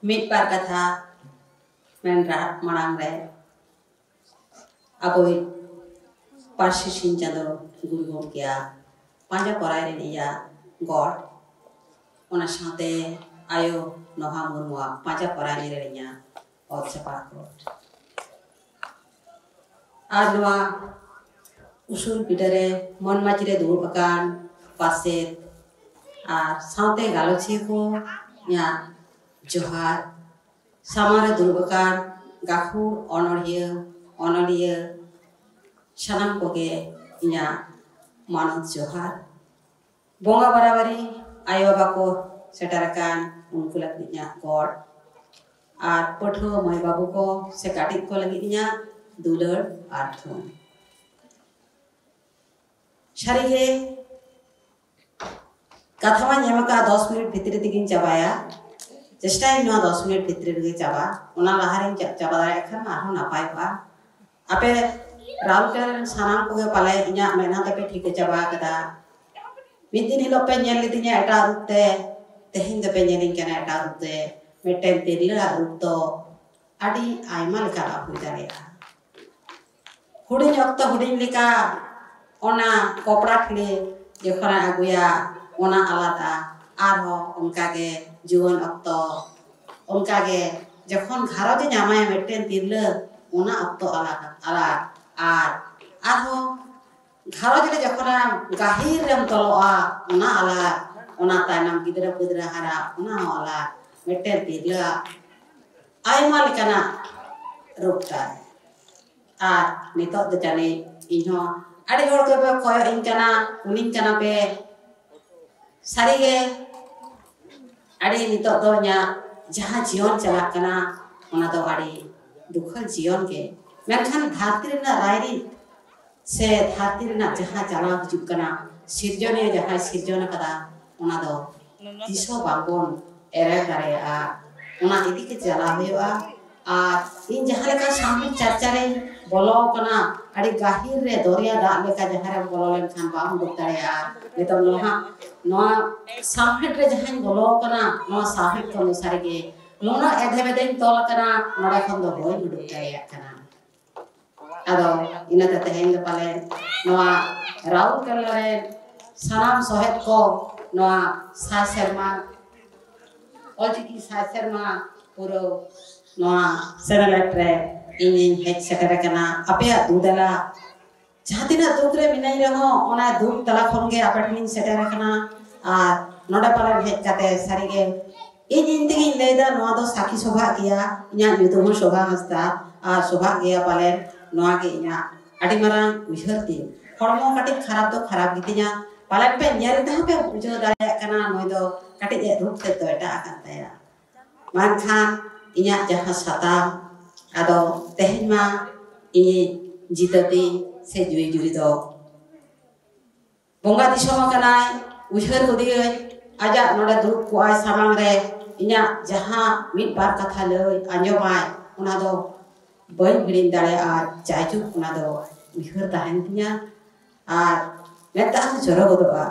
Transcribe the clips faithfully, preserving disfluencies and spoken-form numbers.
ᱢᱤᱫ ᱵᱟᱨ ᱠᱟᱛᱷᱟ ᱢᱮᱱ ᱨᱟᱠᱟᱵ ᱢᱟᱲᱟᱝ ᱨᱮ ᱟᱵᱚᱭᱤᱡ ᱯᱟᱹᱨᱥᱤ ᱥᱤᱧ ᱪᱟᱸᱫᱚ ᱜᱩᱨᱩ ᱜᱚᱢᱠᱮᱭᱟᱜ ᱯᱟᱸᱡᱟ ᱯᱚᱨᱟᱭ ᱨᱮᱱ ᱤᱧᱟᱹᱜ ᱜᱚᱰ, ᱚᱱᱟ ᱥᱟᱶᱛᱮ ᱟᱭᱳ ᱱᱚᱦᱟ ᱢᱩᱨᱢᱩᱣᱟᱜ ᱯᱟᱸᱡᱟ ᱯᱚᱨᱟᱭ ᱨᱮᱱ ᱤᱧᱟᱹᱜ ᱚᱛ ᱪᱟᱯᱟᱫ ᱜᱚᱰ᱾ ᱟᱨ ᱱᱚᱣᱟ ᱩᱥᱩᱞ ᱯᱤᱸᱰᱟᱹ ᱨᱮ ᱢᱟᱹᱱ ᱢᱟᱹᱪᱤ ᱨᱮ ᱫᱩᱲᱩᱵ ᱟᱠᱟᱱ ᱯᱟᱨᱥᱮᱛ ᱟᱨ ᱥᱟᱶᱛᱮ ᱜᱟᱞᱚᱪᱤᱭᱟᱹ ᱠᱚ ᱤᱧᱟᱹᱜ ᱡᱚᱦᱟᱨ᱾ ᱥᱟᱢᱟᱝ ᱨᱮ ᱫᱩᱲᱩᱵ ᱟᱠᱟᱱ ᱜᱟᱹᱠᱷᱩᱲ ᱚᱱᱚᱲᱦᱤᱭᱟᱹ, ᱚᱱᱚᱞᱤᱭᱟᱹ, ᱥᱟᱱᱟᱢ ᱠᱚᱜᱮ ᱤᱧᱟᱹᱜ ᱢᱟᱱᱚᱛ ᱡᱚᱦᱟᱨ᱾ ᱵᱚᱸᱜᱟ ᱵᱟᱨᱟᱵᱟᱨᱤ ᱟᱭᱳ ᱵᱟᱵᱟ ᱠᱚ ᱥᱮᱴᱮᱨ ᱟᱠᱟᱱ ᱩᱱᱠᱩ ᱞᱟᱹᱜᱤᱫ ᱤᱧᱟᱹᱜ ᱜᱚᱰ, ᱟᱨ ᱯᱟᱹᱴᱷᱩᱣᱟᱹ ᱢᱟᱹᱭ ᱵᱟᱹᱵᱩ ᱠᱚ ᱥᱮ ᱠᱟᱹᱴᱤᱡ ᱠᱚ ᱞᱟᱹᱜᱤᱫ ᱤᱧᱟᱹᱜ ᱫᱩᱞᱟᱹᱲ ᱟᱨ ᱛᱷᱩᱢ᱾ ᱥᱟᱹᱨᱤᱜᱮ ᱠᱟᱛᱷᱟ ᱢᱟᱧ ᱮᱢ ᱟᱠᱟᱫ ᱫᱚᱥ ᱢᱤᱱᱤᱴ ᱵᱷᱤᱛᱨᱤ ᱛᱮᱜᱤᱧ ᱪᱟᱵᱟᱭᱟ᱾ ᱪᱮᱥᱴᱟᱭᱟᱹᱧ ᱱᱚᱣᱟ ᱫᱚᱥ ᱢᱤᱱᱤᱴ ᱵᱷᱤᱛᱨᱤ ᱨᱮᱜᱮ ᱪᱟᱵᱟ, ᱚᱱᱟ ᱞᱟᱦᱟᱨᱤᱧ ᱪᱟ-, ᱪᱟᱵᱟ ᱫᱟᱲᱮᱭᱟᱜ ᱠᱷᱟᱱ ᱟᱨᱦᱚᱸ ᱱᱟᱯᱟᱭ ᱠᱚᱜᱼᱟ᱾ ᱟᱯᱮ ᱨᱟᱩᱨᱠᱮᱞᱟ ᱨᱮᱱ ᱥᱟᱱᱟᱢ ᱠᱚᱜᱮ ᱯᱟᱞᱮ ᱤᱧᱟᱹᱜ ᱢᱮᱫᱦᱟ ᱛᱮᱯᱮ ᱴᱷᱤᱠᱟᱹ ᱪᱟᱵᱟ ᱟᱠᱟᱫᱟ᱾ ᱢᱤᱫ ᱫᱤᱱ ᱦᱤᱞᱳᱜ ᱯᱮ ᱧᱮᱞ ᱞᱤᱫᱤᱧᱟ ᱮᱴᱟᱜ ᱨᱩᱯ ᱛᱮ, ᱛᱮᱦᱮᱧ ᱫᱚᱯᱮ ᱧᱮᱞᱤᱧ ᱠᱟᱱᱟ ᱮᱴᱟᱜ ᱨᱩᱯ ᱛᱮ᱾ ᱢᱤᱫᱴᱮᱱ ᱛᱤᱨᱞᱟᱹᱣᱟᱜ ᱨᱩᱯ ᱫᱚ ᱟᱹᱰᱤ ᱟᱭᱢᱟ ᱞᱮᱠᱟᱱᱟᱜ ᱦᱩᱭ ᱫᱟᱲᱮᱭᱟᱜᱼᱟ᱾ ᱦᱩᱰᱤᱧ ᱚᱠᱛᱚ ᱦᱩᱰᱤᱧ ᱞᱮᱠᱟ ᱚᱱᱟ ᱠᱚᱯᱲᱟ ᱴᱷᱤᱞᱤ ᱡᱚᱠᱷᱚᱱᱮ ᱟᱹᱜᱩᱭᱟ, ᱚᱱᱟ ᱟᱞᱟᱫᱟ᱾ ᱟᱨᱦᱚᱸ ᱚᱱᱠᱟᱜᱮ ᱡᱩᱣᱟᱹᱱ ᱚᱠᱛᱚ, ᱚᱱᱠᱟᱜᱮ ᱡᱚᱠᱷᱚᱱ ᱜᱷᱟᱨᱚᱸᱡᱽ ᱮ ᱧᱟᱢᱟᱭ ᱢᱤᱫᱴᱮᱱ ᱛᱤᱨᱞᱟᱹ, ᱚᱱᱟ ᱚᱠᱛᱚ ᱟᱞᱟᱫᱟ, ᱟᱞᱟᱫᱟ᱾ ᱟᱨ ᱟᱨᱦᱚᱸ ᱜᱷᱟᱨᱚᱸᱡᱽ ᱨᱮ ᱡᱚᱠᱷᱚᱱᱮᱢ ᱜᱟᱹᱦᱤᱨ ᱨᱮᱢ ᱛᱚᱞᱚᱜᱼᱟ, ᱚᱱᱟ ᱟᱞᱟᱫᱟ᱾ ᱚᱱᱟ ᱛᱟᱭᱱᱚᱢ ᱜᱤᱫᱽᱨᱟᱹ ᱯᱤᱫᱽᱨᱟᱹ ᱦᱟᱨᱟ, ᱚᱱᱟ ᱦᱚᱸ ᱟᱞᱟᱫᱟ᱾ ᱢᱤᱫᱴᱮᱱ ᱛᱤᱨᱞᱟᱹᱣᱟᱜ ᱟᱭᱢᱟ ᱞᱮᱠᱟᱱᱟᱜ ᱨᱩᱯ ᱛᱟᱭ᱾ ᱟᱨ ᱱᱤᱛᱚᱜ ᱫᱚ ᱡᱟᱹᱱᱤᱡ ᱤᱧᱦᱚᱸ ᱟᱹᱰᱤ ᱦᱚᱲ ᱠᱚᱯᱮ ᱠᱚᱭᱚᱜ ᱤᱧ ᱠᱟᱱᱟ, ᱠᱩᱞᱤᱧ ᱠᱟᱱᱟ ᱯᱮ᱾ ᱥᱟᱹᱨᱤᱜᱮ ᱟᱹᱰᱤ ᱱᱤᱛᱚᱜ ᱫᱚ ᱤᱧᱟᱹᱜ ᱡᱟᱦᱟᱸ ᱡᱤᱭᱚᱱ ᱪᱟᱞᱟᱜ ᱠᱟᱱᱟ, ᱚᱱᱟ ᱫᱚ ᱟᱹᱰᱤ ᱫᱩᱠᱷᱟᱹᱞ ᱡᱤᱭᱚᱱ ᱜᱮ᱾ ᱢᱮᱱᱠᱷᱟᱱ ᱫᱷᱟᱹᱨᱛᱤ ᱨᱮᱱᱟᱜ ᱨᱟᱭᱨᱤᱛ ᱥᱮ ᱫᱷᱟᱹᱨᱛᱤ ᱨᱮᱱᱟᱜ ᱡᱟᱦᱟᱸ ᱪᱟᱞᱟᱣ ᱦᱤᱡᱩᱜ ᱠᱟᱱᱟ, ᱥᱤᱨᱡᱚᱱᱤᱭᱟᱹ ᱡᱟᱦᱟᱸᱭ ᱥᱤᱨᱡᱚᱱ ᱟᱠᱟᱫᱟ, ᱚᱱᱟ ᱫᱚ ᱛᱤᱥ ᱦᱚᱸ ᱵᱟᱝᱵᱚᱱ ᱮᱲᱮ ᱫᱟᱲᱮᱭᱟᱜᱼᱟ᱾ ᱚᱱᱟ ᱤᱫᱤ ᱠᱟᱛᱮ ᱪᱟᱞᱟᱣ ᱦᱩᱭᱩᱜᱼᱟ᱾ ᱟᱨ ᱤᱧ ᱡᱟᱦᱟᱸ ᱞᱮᱠᱟ ᱥᱟᱶᱦᱮᱫ ᱪᱟᱨᱪᱟ ᱨᱮᱧ ᱵᱚᱞᱚ ᱟᱠᱟᱱᱟ, ᱟᱹᱰᱤ ᱜᱟᱹᱦᱤᱨ ᱨᱮ ᱫᱚᱨᱭᱟ ᱫᱟᱜ ᱞᱮᱠᱟ ᱡᱟᱦᱟᱸ ᱨᱮᱢ ᱵᱚᱞᱚ ᱞᱮᱱᱠᱷᱟᱱ ᱵᱟᱢ ᱩᱰᱩᱠ ᱫᱟᱲᱮᱭᱟᱜᱼᱟ᱾ ᱱᱤᱛᱚᱜ ᱱᱚᱣᱟ, ᱱᱚᱣᱟ ᱥᱟᱶᱦᱮᱫ ᱨᱮ ᱡᱟᱦᱟᱸᱧ ᱵᱚᱞᱚ ᱟᱠᱟᱱᱟ, ᱱᱚᱣᱟ ᱥᱟᱶᱦᱮᱫ ᱠᱷᱚᱱ ᱫᱚ ᱥᱟᱹᱨᱤᱜᱮ ᱱᱩᱱᱟᱹᱜ ᱮᱫᱷᱮ ᱵᱮᱫᱷᱮᱧ ᱛᱚᱞ ᱟᱠᱟᱱᱟ, ᱱᱚᱰᱮ ᱠᱷᱚᱱ ᱫᱚ ᱵᱟᱹᱧ ᱩᱰᱩᱠ ᱫᱟᱲᱮᱭᱟᱜ ᱠᱟᱱᱟ᱾ ᱟᱫᱚ ᱤᱱᱟᱹᱛᱮ ᱛᱮᱦᱮᱧ ᱫᱚ ᱯᱟᱞᱮᱱ ᱱᱚᱣᱟ ᱨᱟᱩᱨᱠᱮᱞᱟ ᱨᱮᱱ ᱥᱟᱱᱟᱢ ᱥᱚᱦᱮᱫ ᱠᱚ ᱱᱚᱣᱟ ᱥᱟᱭ ᱥᱮᱨᱢᱟ, ᱚᱞᱪᱤᱠᱤ ᱥᱟᱭ ᱥᱮᱨᱢᱟ ᱯᱩᱨᱟᱹᱣ ᱱᱚᱣᱟ ᱥᱮᱱᱮᱞᱮᱫ ᱨᱮ ᱤᱧᱤᱧ ᱦᱮᱡ ᱥᱮᱴᱮᱨ ᱟᱠᱟᱱᱟ᱾ ᱟᱯᱮᱭᱟᱜ ᱫᱩᱫᱟᱞᱟ ᱡᱟᱦᱟᱸ ᱛᱤᱱᱟᱹᱜ ᱫᱩᱠ ᱨᱮ ᱢᱤᱱᱟᱹᱧ ᱨᱮᱦᱚᱸ, ᱚᱱᱟ ᱫᱩᱠ ᱛᱟᱞᱟ ᱠᱷᱚᱱ ᱜᱮ ᱟᱯᱮ ᱴᱷᱮᱱᱤᱧ ᱥᱮᱴᱮᱨ ᱟᱠᱟᱱᱟ᱾ ᱟᱨ ᱱᱚᱰᱮ ᱯᱟᱞᱮᱱ ᱦᱮᱡ ᱠᱟᱛᱮ ᱥᱟᱹᱨᱤ ᱜᱮ ᱤᱧ, ᱤᱧ ᱛᱮᱜᱤᱧ ᱞᱟᱹᱭᱫᱟ, ᱱᱚᱣᱟ ᱫᱚ ᱥᱟᱹᱠᱷᱤ ᱥᱚᱵᱷᱟᱜ ᱜᱮᱭᱟ᱾ ᱤᱧᱟᱹᱜ ᱧᱩᱛᱩᱢ ᱦᱚᱸ ᱥᱚᱵᱷᱟ ᱦᱟᱸᱥᱫᱟ, ᱟᱨ ᱥᱚᱵᱷᱟᱜ ᱜᱮᱭᱟ ᱯᱟᱞᱮᱱ᱾ ᱱᱚᱣᱟ ᱜᱮ ᱤᱧᱟᱹᱜ ᱟᱹᱰᱤ ᱢᱟᱨᱟᱝ ᱩᱭᱦᱟᱹᱨ ᱛᱤᱧ᱾ ᱦᱚᱲᱢᱚ ᱠᱟᱹᱴᱤᱡ ᱠᱷᱟᱨᱟᱯ ᱫᱚ ᱠᱷᱟᱨᱟᱯ ᱜᱮᱛᱤᱧᱟ, ᱯᱟᱞᱮᱱ ᱯᱮ ᱧᱮᱞ ᱛᱮᱦᱚᱸ ᱯᱮ ᱵᱩᱡᱷᱟᱹᱣ ᱫᱟᱲᱮᱭᱟᱜ ᱠᱟᱱᱟ, ᱱᱩᱭ ᱫᱚ ᱠᱟᱹᱴᱤᱡ ᱮ ᱨᱩᱯ ᱛᱮᱫ ᱫᱚ ᱮᱴᱟᱜ ᱟᱠᱟᱱ ᱛᱟᱭᱟ᱾ ᱢᱮᱱᱠᱷᱟᱱ ᱤᱧᱟᱹᱜ ᱡᱟᱦᱟᱸ ᱥᱟᱛᱟᱢ, ᱟᱫᱚ ᱛᱮᱦᱮᱧ ᱢᱟ ᱤᱧᱤᱡ ᱡᱤᱛᱟᱹᱛᱤ ᱥᱮ ᱡᱩᱨᱤ ᱡᱩᱨᱤ ᱫᱚ ᱵᱚᱸᱜᱟ ᱫᱤᱥᱚᱢ ᱟᱠᱟᱱᱟᱭ, ᱩᱭᱦᱟᱹᱨ ᱜᱚᱫᱤᱭᱟᱹᱧ, ᱟᱡᱟᱜ ᱱᱚᱰᱮ ᱫᱩᱲᱩᱵ ᱠᱚᱜᱼᱟᱭ ᱥᱟᱢᱟᱝ ᱨᱮ, ᱤᱧᱟᱹᱜ ᱡᱟᱦᱟᱸ ᱢᱤᱫ ᱵᱟᱨ ᱠᱟᱛᱷᱟ ᱞᱟᱹᱭ ᱟᱸᱡᱚᱢᱟᱭ, ᱚᱱᱟ ᱫᱚ ᱵᱟᱹᱧ ᱦᱤᱲᱤᱧ ᱫᱟᱲᱮᱭᱟᱜᱼᱟ᱾ ᱡᱟᱭᱡᱩᱜᱽ ᱚᱱᱟ ᱫᱚ ᱩᱭᱦᱟᱹᱨ ᱛᱟᱦᱮᱱ ᱛᱤᱧᱟ᱾ ᱟᱨ ᱢᱮᱫ ᱫᱟᱜ ᱦᱚᱸ ᱡᱚᱨᱚ ᱜᱚᱫᱚᱜᱼᱟ᱾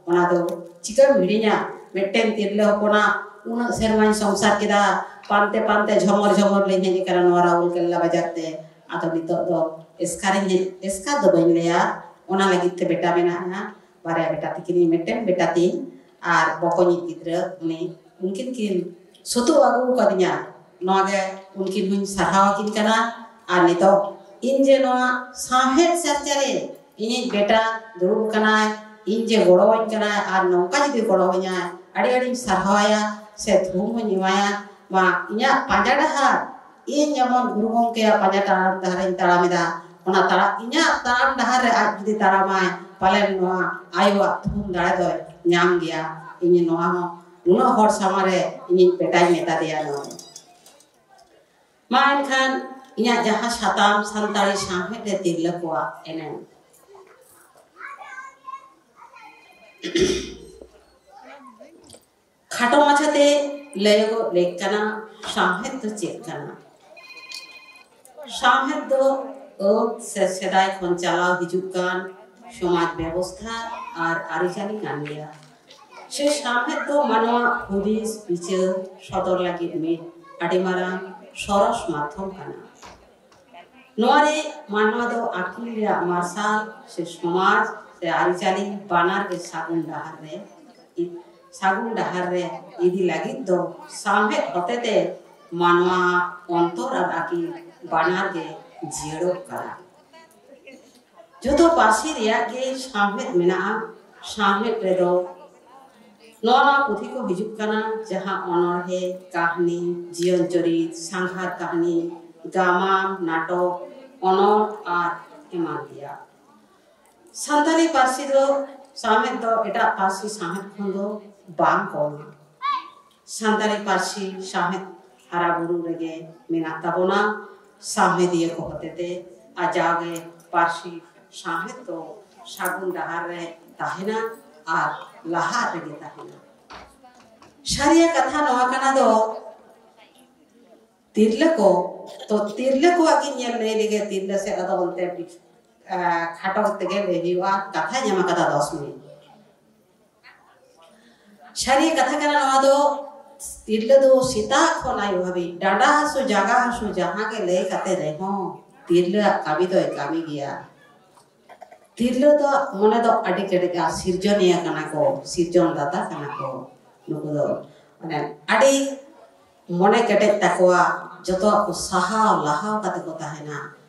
ᱚᱱᱟ ᱫᱚ ᱪᱤᱠᱟᱹᱢ ᱦᱤᱲᱤᱧᱟ? ᱢᱤᱫᱴᱮᱱ ᱛᱤᱨᱞᱟᱹ ᱦᱚᱯᱚᱱᱟᱜ ᱩᱱᱟᱹᱜ ᱥᱮᱨᱢᱟᱧ ᱥᱚᱝᱥᱟᱨ ᱠᱮᱫᱟ, ᱯᱟᱱᱛᱮ ᱯᱟᱱᱛᱮ ᱡᱷᱚᱢᱚᱨ ᱡᱷᱚᱢᱚᱨ ᱞᱤᱧ ᱦᱮᱡ ᱟᱠᱟᱱᱟ ᱱᱚᱣᱟ ᱨᱟᱩᱨᱠᱮᱞᱟ ᱵᱟᱡᱟᱨ ᱛᱮ᱾ ᱟᱫᱚ ᱱᱤᱛᱚᱜ ᱫᱚ ᱮᱥᱠᱟᱨᱤᱧ ᱦᱮᱡ, ᱮᱥᱠᱟᱨ ᱫᱚ ᱵᱟᱹᱧ ᱞᱟᱹᱭᱟ, ᱚᱱᱟ ᱞᱟᱹᱜᱤᱫ ᱛᱮ ᱵᱮᱴᱟ ᱢᱮᱱᱟᱜᱼᱟ, ᱵᱟᱨᱭᱟ ᱵᱮᱴᱟ ᱛᱤᱠᱤᱱᱤᱧ, ᱢᱤᱫᱴᱮᱱ ᱵᱮᱴᱟ ᱛᱤᱧ ᱟᱨ ᱵᱚᱠᱚᱧᱤᱡ ᱜᱤᱫᱽᱨᱟᱹ, ᱩᱱᱤ, ᱩᱱᱠᱤᱱ ᱠᱤᱱ ᱥᱩᱛᱩᱜ ᱟᱹᱜᱩ ᱟᱠᱟᱫᱤᱧᱟ᱾ ᱱᱚᱣᱟ ᱜᱮ ᱩᱱᱠᱤᱱ ᱦᱚᱸᱧ ᱥᱟᱨᱦᱟᱣ ᱟᱹᱠᱤᱱ ᱠᱟᱱᱟ᱾ ᱟᱨ ᱱᱤᱛᱚᱜ ᱤᱧ ᱡᱮ ᱱᱚᱣᱟ ᱥᱟᱶᱦᱮᱫ ᱪᱟᱨᱪᱟ ᱨᱮ ᱤᱧᱤᱡ ᱵᱮᱴᱟ ᱫᱩᱲᱩᱵ ᱟᱠᱟᱱᱟᱭ, ᱤᱧ ᱡᱮ ᱜᱚᱲᱚᱣᱟᱹᱧ ᱠᱟᱱᱟᱭ, ᱟᱨ ᱱᱚᱝᱠᱟ ᱡᱩᱫᱤ ᱜᱚᱲᱚᱣᱟᱹᱧᱟᱭ, ᱟᱹᱰᱤ ᱟᱹᱰᱤᱧ ᱥᱟᱨᱦᱟᱣᱟᱭᱟ ᱥᱮ ᱛᱷᱩᱢ ᱦᱚᱸᱧ ᱮᱢᱟᱭᱟ᱾ ᱢᱟ, ᱤᱧᱟᱹᱜ ᱯᱟᱸᱡᱟ ᱰᱟᱦᱟᱨ, ᱤᱧ ᱡᱮᱢᱚᱱ ᱜᱩᱨᱩ ᱜᱚᱢᱠᱮᱭᱟᱜ ᱯᱟᱸᱡᱟ ᱰᱟᱦᱟᱨ, ᱰᱟᱦᱟᱨᱤᱧ ᱛᱟᱲᱟᱢ ᱮᱫᱟ, ᱚᱱᱟ ᱛᱟᱲᱟᱢ, ᱤᱧᱟᱹᱜ ᱛᱟᱲᱟᱢ ᱰᱟᱦᱟᱨ ᱨᱮ ᱟᱡ ᱡᱩᱫᱤ ᱛᱟᱲᱟᱢᱟᱭ, ᱯᱟᱞᱮᱱ ᱱᱚᱣᱟ ᱟᱭᱳᱣᱟᱜ ᱛᱷᱩᱢ ᱫᱟᱲᱮ ᱫᱚᱭ ᱧᱟᱢ ᱜᱮᱭᱟ᱾ ᱤᱧ ᱱᱚᱣᱟ ᱦᱚᱸ ᱩᱱᱟᱹᱜ ᱦᱚᱲ ᱥᱟᱢᱟᱝ ᱨᱮ ᱤᱧᱤᱡ ᱵᱮᱴᱟᱧ ᱢᱮᱛᱟ ᱫᱮᱭᱟ ᱱᱚᱣᱟ᱾ ᱢᱟ ᱮᱱᱠᱷᱟᱱ ᱤᱧᱟᱹᱜ ᱡᱟᱦᱟᱸ ᱥᱟᱛᱟᱢ, ᱥᱟᱱᱛᱟᱲᱤ ᱥᱟᱶᱦᱮᱫ ᱨᱮ ᱛᱤᱨᱞᱟᱹ ᱠᱚᱣᱟᱜ ᱮᱱᱮᱢ, ᱠᱷᱟᱴᱚ ᱢᱟᱪᱷᱟᱛᱮ ᱞᱟᱹᱭᱚᱜᱚᱜ ᱞᱮᱠ ᱠᱟᱱᱟ, ᱥᱟᱶᱦᱮᱫ ᱫᱚ ᱪᱮᱫ ᱠᱟᱱᱟ? ᱥᱟᱶᱦᱮᱫ ᱫᱚ ᱟᱹᱫ ᱥᱮ ᱥᱮᱫᱟᱭ ᱠᱷᱚᱱ ᱪᱟᱞᱟᱣ ᱦᱤᱡᱩᱜ ᱠᱟᱱ ᱥᱚᱢᱟᱡᱽ ᱵᱮᱵᱚᱥᱛᱷᱟ ᱟᱨ ᱟᱹᱨᱤᱪᱟᱹᱞᱤ ᱠᱟᱱ ᱜᱮᱭᱟ᱾ ᱥᱮ ᱥᱟᱶᱦᱮᱫ ᱫᱚ ᱢᱟᱱᱣᱟ ᱦᱩᱫᱤᱥ ᱵᱤᱪᱟᱹᱨ ᱥᱚᱫᱚᱨ ᱞᱟᱹᱜᱤᱫ ᱢᱤᱫ ᱟᱹᱰᱤ ᱢᱟᱨᱟᱝ ᱥᱚᱨᱚᱥ ᱢᱟᱫᱽᱫᱷᱚᱢ ᱠᱟᱱᱟ᱾ ᱱᱚᱣᱟ ᱨᱮ ᱢᱟᱱᱣᱟ ᱫᱚ ᱟᱹᱠᱤᱞ ᱨᱮᱭᱟᱜ ᱢᱟᱨᱥᱟᱞ ᱥᱮ ᱥᱚᱢᱟᱡᱽ ᱥᱮ ᱟᱹᱨᱤᱪᱟᱹᱞᱤ ᱵᱟᱱᱟᱨ ᱜᱮ ᱥᱟᱹᱜᱩᱱ ᱰᱟᱦᱟᱨ ᱨᱮ ᱥᱟᱹᱜᱩᱱ ᱰᱟᱦᱟᱨ ᱨᱮ ᱤᱫᱤ ᱞᱟᱹᱜᱤᱫ ᱫᱚ ᱥᱟᱶᱦᱮᱫ ᱦᱚᱛᱮᱛᱮ ᱢᱟᱱᱣᱟ ᱚᱱᱛᱚᱨ ᱟᱨ ᱟᱹᱠᱤᱞ ᱵᱟᱱᱟᱨ ᱜᱮ ᱡᱤᱭᱟᱹᱲᱚᱜ ᱠᱟᱱᱟ᱾ ᱡᱚᱛᱚ ᱯᱟᱹᱨᱥᱤ ᱨᱮᱭᱟᱜ ᱜᱮ ᱥᱟᱶᱦᱮᱫ ᱢᱮᱱᱟᱜᱼᱟ᱾ ᱥᱟᱶᱦᱮᱫ ᱨᱮᱫᱚ ᱱᱚᱣᱟ ᱱᱚᱣᱟ ᱯᱩᱛᱷᱤ ᱠᱚ ᱦᱤᱡᱩᱜ ᱠᱟᱱᱟ, ᱡᱟᱦᱟᱸ ᱚᱱᱚᱬᱦᱮ, ᱠᱟᱹᱦᱱᱤ, ᱡᱤᱭᱚᱱ ᱪᱚᱨᱤᱛ, ᱥᱟᱸᱜᱷᱟᱨ ᱠᱟᱹᱦᱱᱤ, ᱜᱟᱢᱟᱢ, ᱱᱟᱴᱚᱠ, ᱚᱱᱚᱞ ᱟᱨ ᱮᱢᱟᱱ ᱛᱮᱭᱟᱜ᱾ ᱥᱟᱱᱛᱟᱲᱤ ᱯᱟᱹᱨᱥᱤ ᱫᱚ ᱥᱟᱶᱦᱮᱫ ᱫᱚ ᱮᱴᱟᱜ ᱯᱟᱹᱨᱥᱤ ᱥᱟᱶᱦᱮᱫ ᱠᱷᱚᱱ ᱫᱚ ᱵᱟᱝ ᱠᱚᱢᱟ᱾ ᱥᱟᱱᱛᱟᱲᱤ ᱯᱟᱹᱨᱥᱤ ᱥᱟᱶᱦᱮᱫ ᱦᱟᱨᱟ ᱵᱩᱨᱩ ᱨᱮᱜᱮ ᱢᱮᱱᱟᱜ ᱛᱟᱵᱚᱱᱟ᱾ ᱥᱟᱶᱦᱮᱫᱤᱭᱟᱹ ᱠᱚ ᱦᱚᱛᱮᱛᱮ ᱟᱨ ᱡᱟᱣᱜᱮ ᱯᱟᱹᱨᱥᱤ ᱥᱟᱶᱦᱮᱫ ᱫᱚ ᱥᱟᱹᱜᱩᱱ ᱰᱟᱦᱟᱨ ᱨᱮ ᱛᱟᱦᱮᱱᱟ ᱟᱨ ᱞᱟᱦᱟᱜ ᱨᱮᱜᱮ ᱛᱟᱦᱮᱱᱟ᱾ ᱥᱟᱹᱨᱤᱭᱟᱜ ᱠᱟᱛᱷᱟ ᱱᱚᱣᱟ ᱠᱟᱱᱟ ᱫᱚ, ᱛᱤᱨᱞᱟᱹ ᱠᱚ, ᱛᱚ ᱛᱤᱨᱞᱟᱹ ᱠᱚᱣᱟᱜ ᱜᱮ ᱧᱮᱞ ᱞᱟᱹᱭ ᱞᱮᱜᱮ, ᱛᱤᱨᱞᱟᱹ ᱥᱮᱫ ᱟᱫᱚ ᱚᱱᱛᱮ, ᱟ, ᱠᱷᱟᱴᱚ ᱛᱮᱜᱮ ᱞᱟᱹᱭ ᱦᱩᱭᱩᱜᱼᱟ, ᱠᱟᱛᱷᱟᱧ ᱮᱢ ᱟᱠᱟᱫᱟ ᱫᱚᱥ ᱢᱤᱱᱤᱴ᱾ ᱥᱟᱹᱨᱤ ᱠᱟᱛᱷᱟ ᱠᱟᱱᱟ ᱱᱚᱣᱟ ᱫᱚ, ᱛᱤᱨᱞᱟᱹ ᱫᱚ ᱥᱮᱛᱟᱜ ᱠᱷᱚᱱ ᱟᱹᱭᱩᱵ ᱦᱟᱹᱵᱤᱡ ᱰᱟᱸᱰᱟ ᱦᱟᱹᱥᱩ, ᱡᱟᱸᱜᱟ ᱦᱟᱹᱥᱩ, ᱡᱟᱦᱟᱸ ᱜᱮ ᱞᱟᱹᱭ ᱠᱟᱛᱮ ᱨᱮᱦᱚᱸ ᱛᱤᱨᱞᱟᱹᱣᱟᱜ ᱠᱟᱹᱢᱤ ᱫᱚᱭ ᱠᱟᱹᱢᱤ ᱜᱮᱭᱟ᱾ ᱛᱤᱨᱞᱟᱹ ᱫᱚ ᱢᱚᱱᱮ ᱫᱚ ᱟᱹᱰᱤ ᱠᱮᱴᱮᱡᱼᱟ, ᱥᱤᱨᱡᱚᱱᱤᱭᱟᱹ ᱠᱟᱱᱟ ᱠᱚ, ᱥᱤᱨᱡᱚᱱ ᱫᱟᱛᱟ ᱠᱟᱱᱟ ᱠᱚ᱾ ᱱᱩᱠᱩ ᱫᱚ ᱢᱟᱱᱮ ᱟᱹᱰᱤ ᱢᱚᱱᱮ ᱠᱮᱴᱮᱡ ᱛᱟᱠᱚᱣᱟ, ᱡᱚᱛᱚᱣᱟᱜ ᱠᱚ ᱥᱟᱦᱟᱣ ᱞᱟᱦᱟᱣ ᱠᱟᱛᱮ ᱠᱚ ᱛᱟᱦᱮᱱᱟ᱾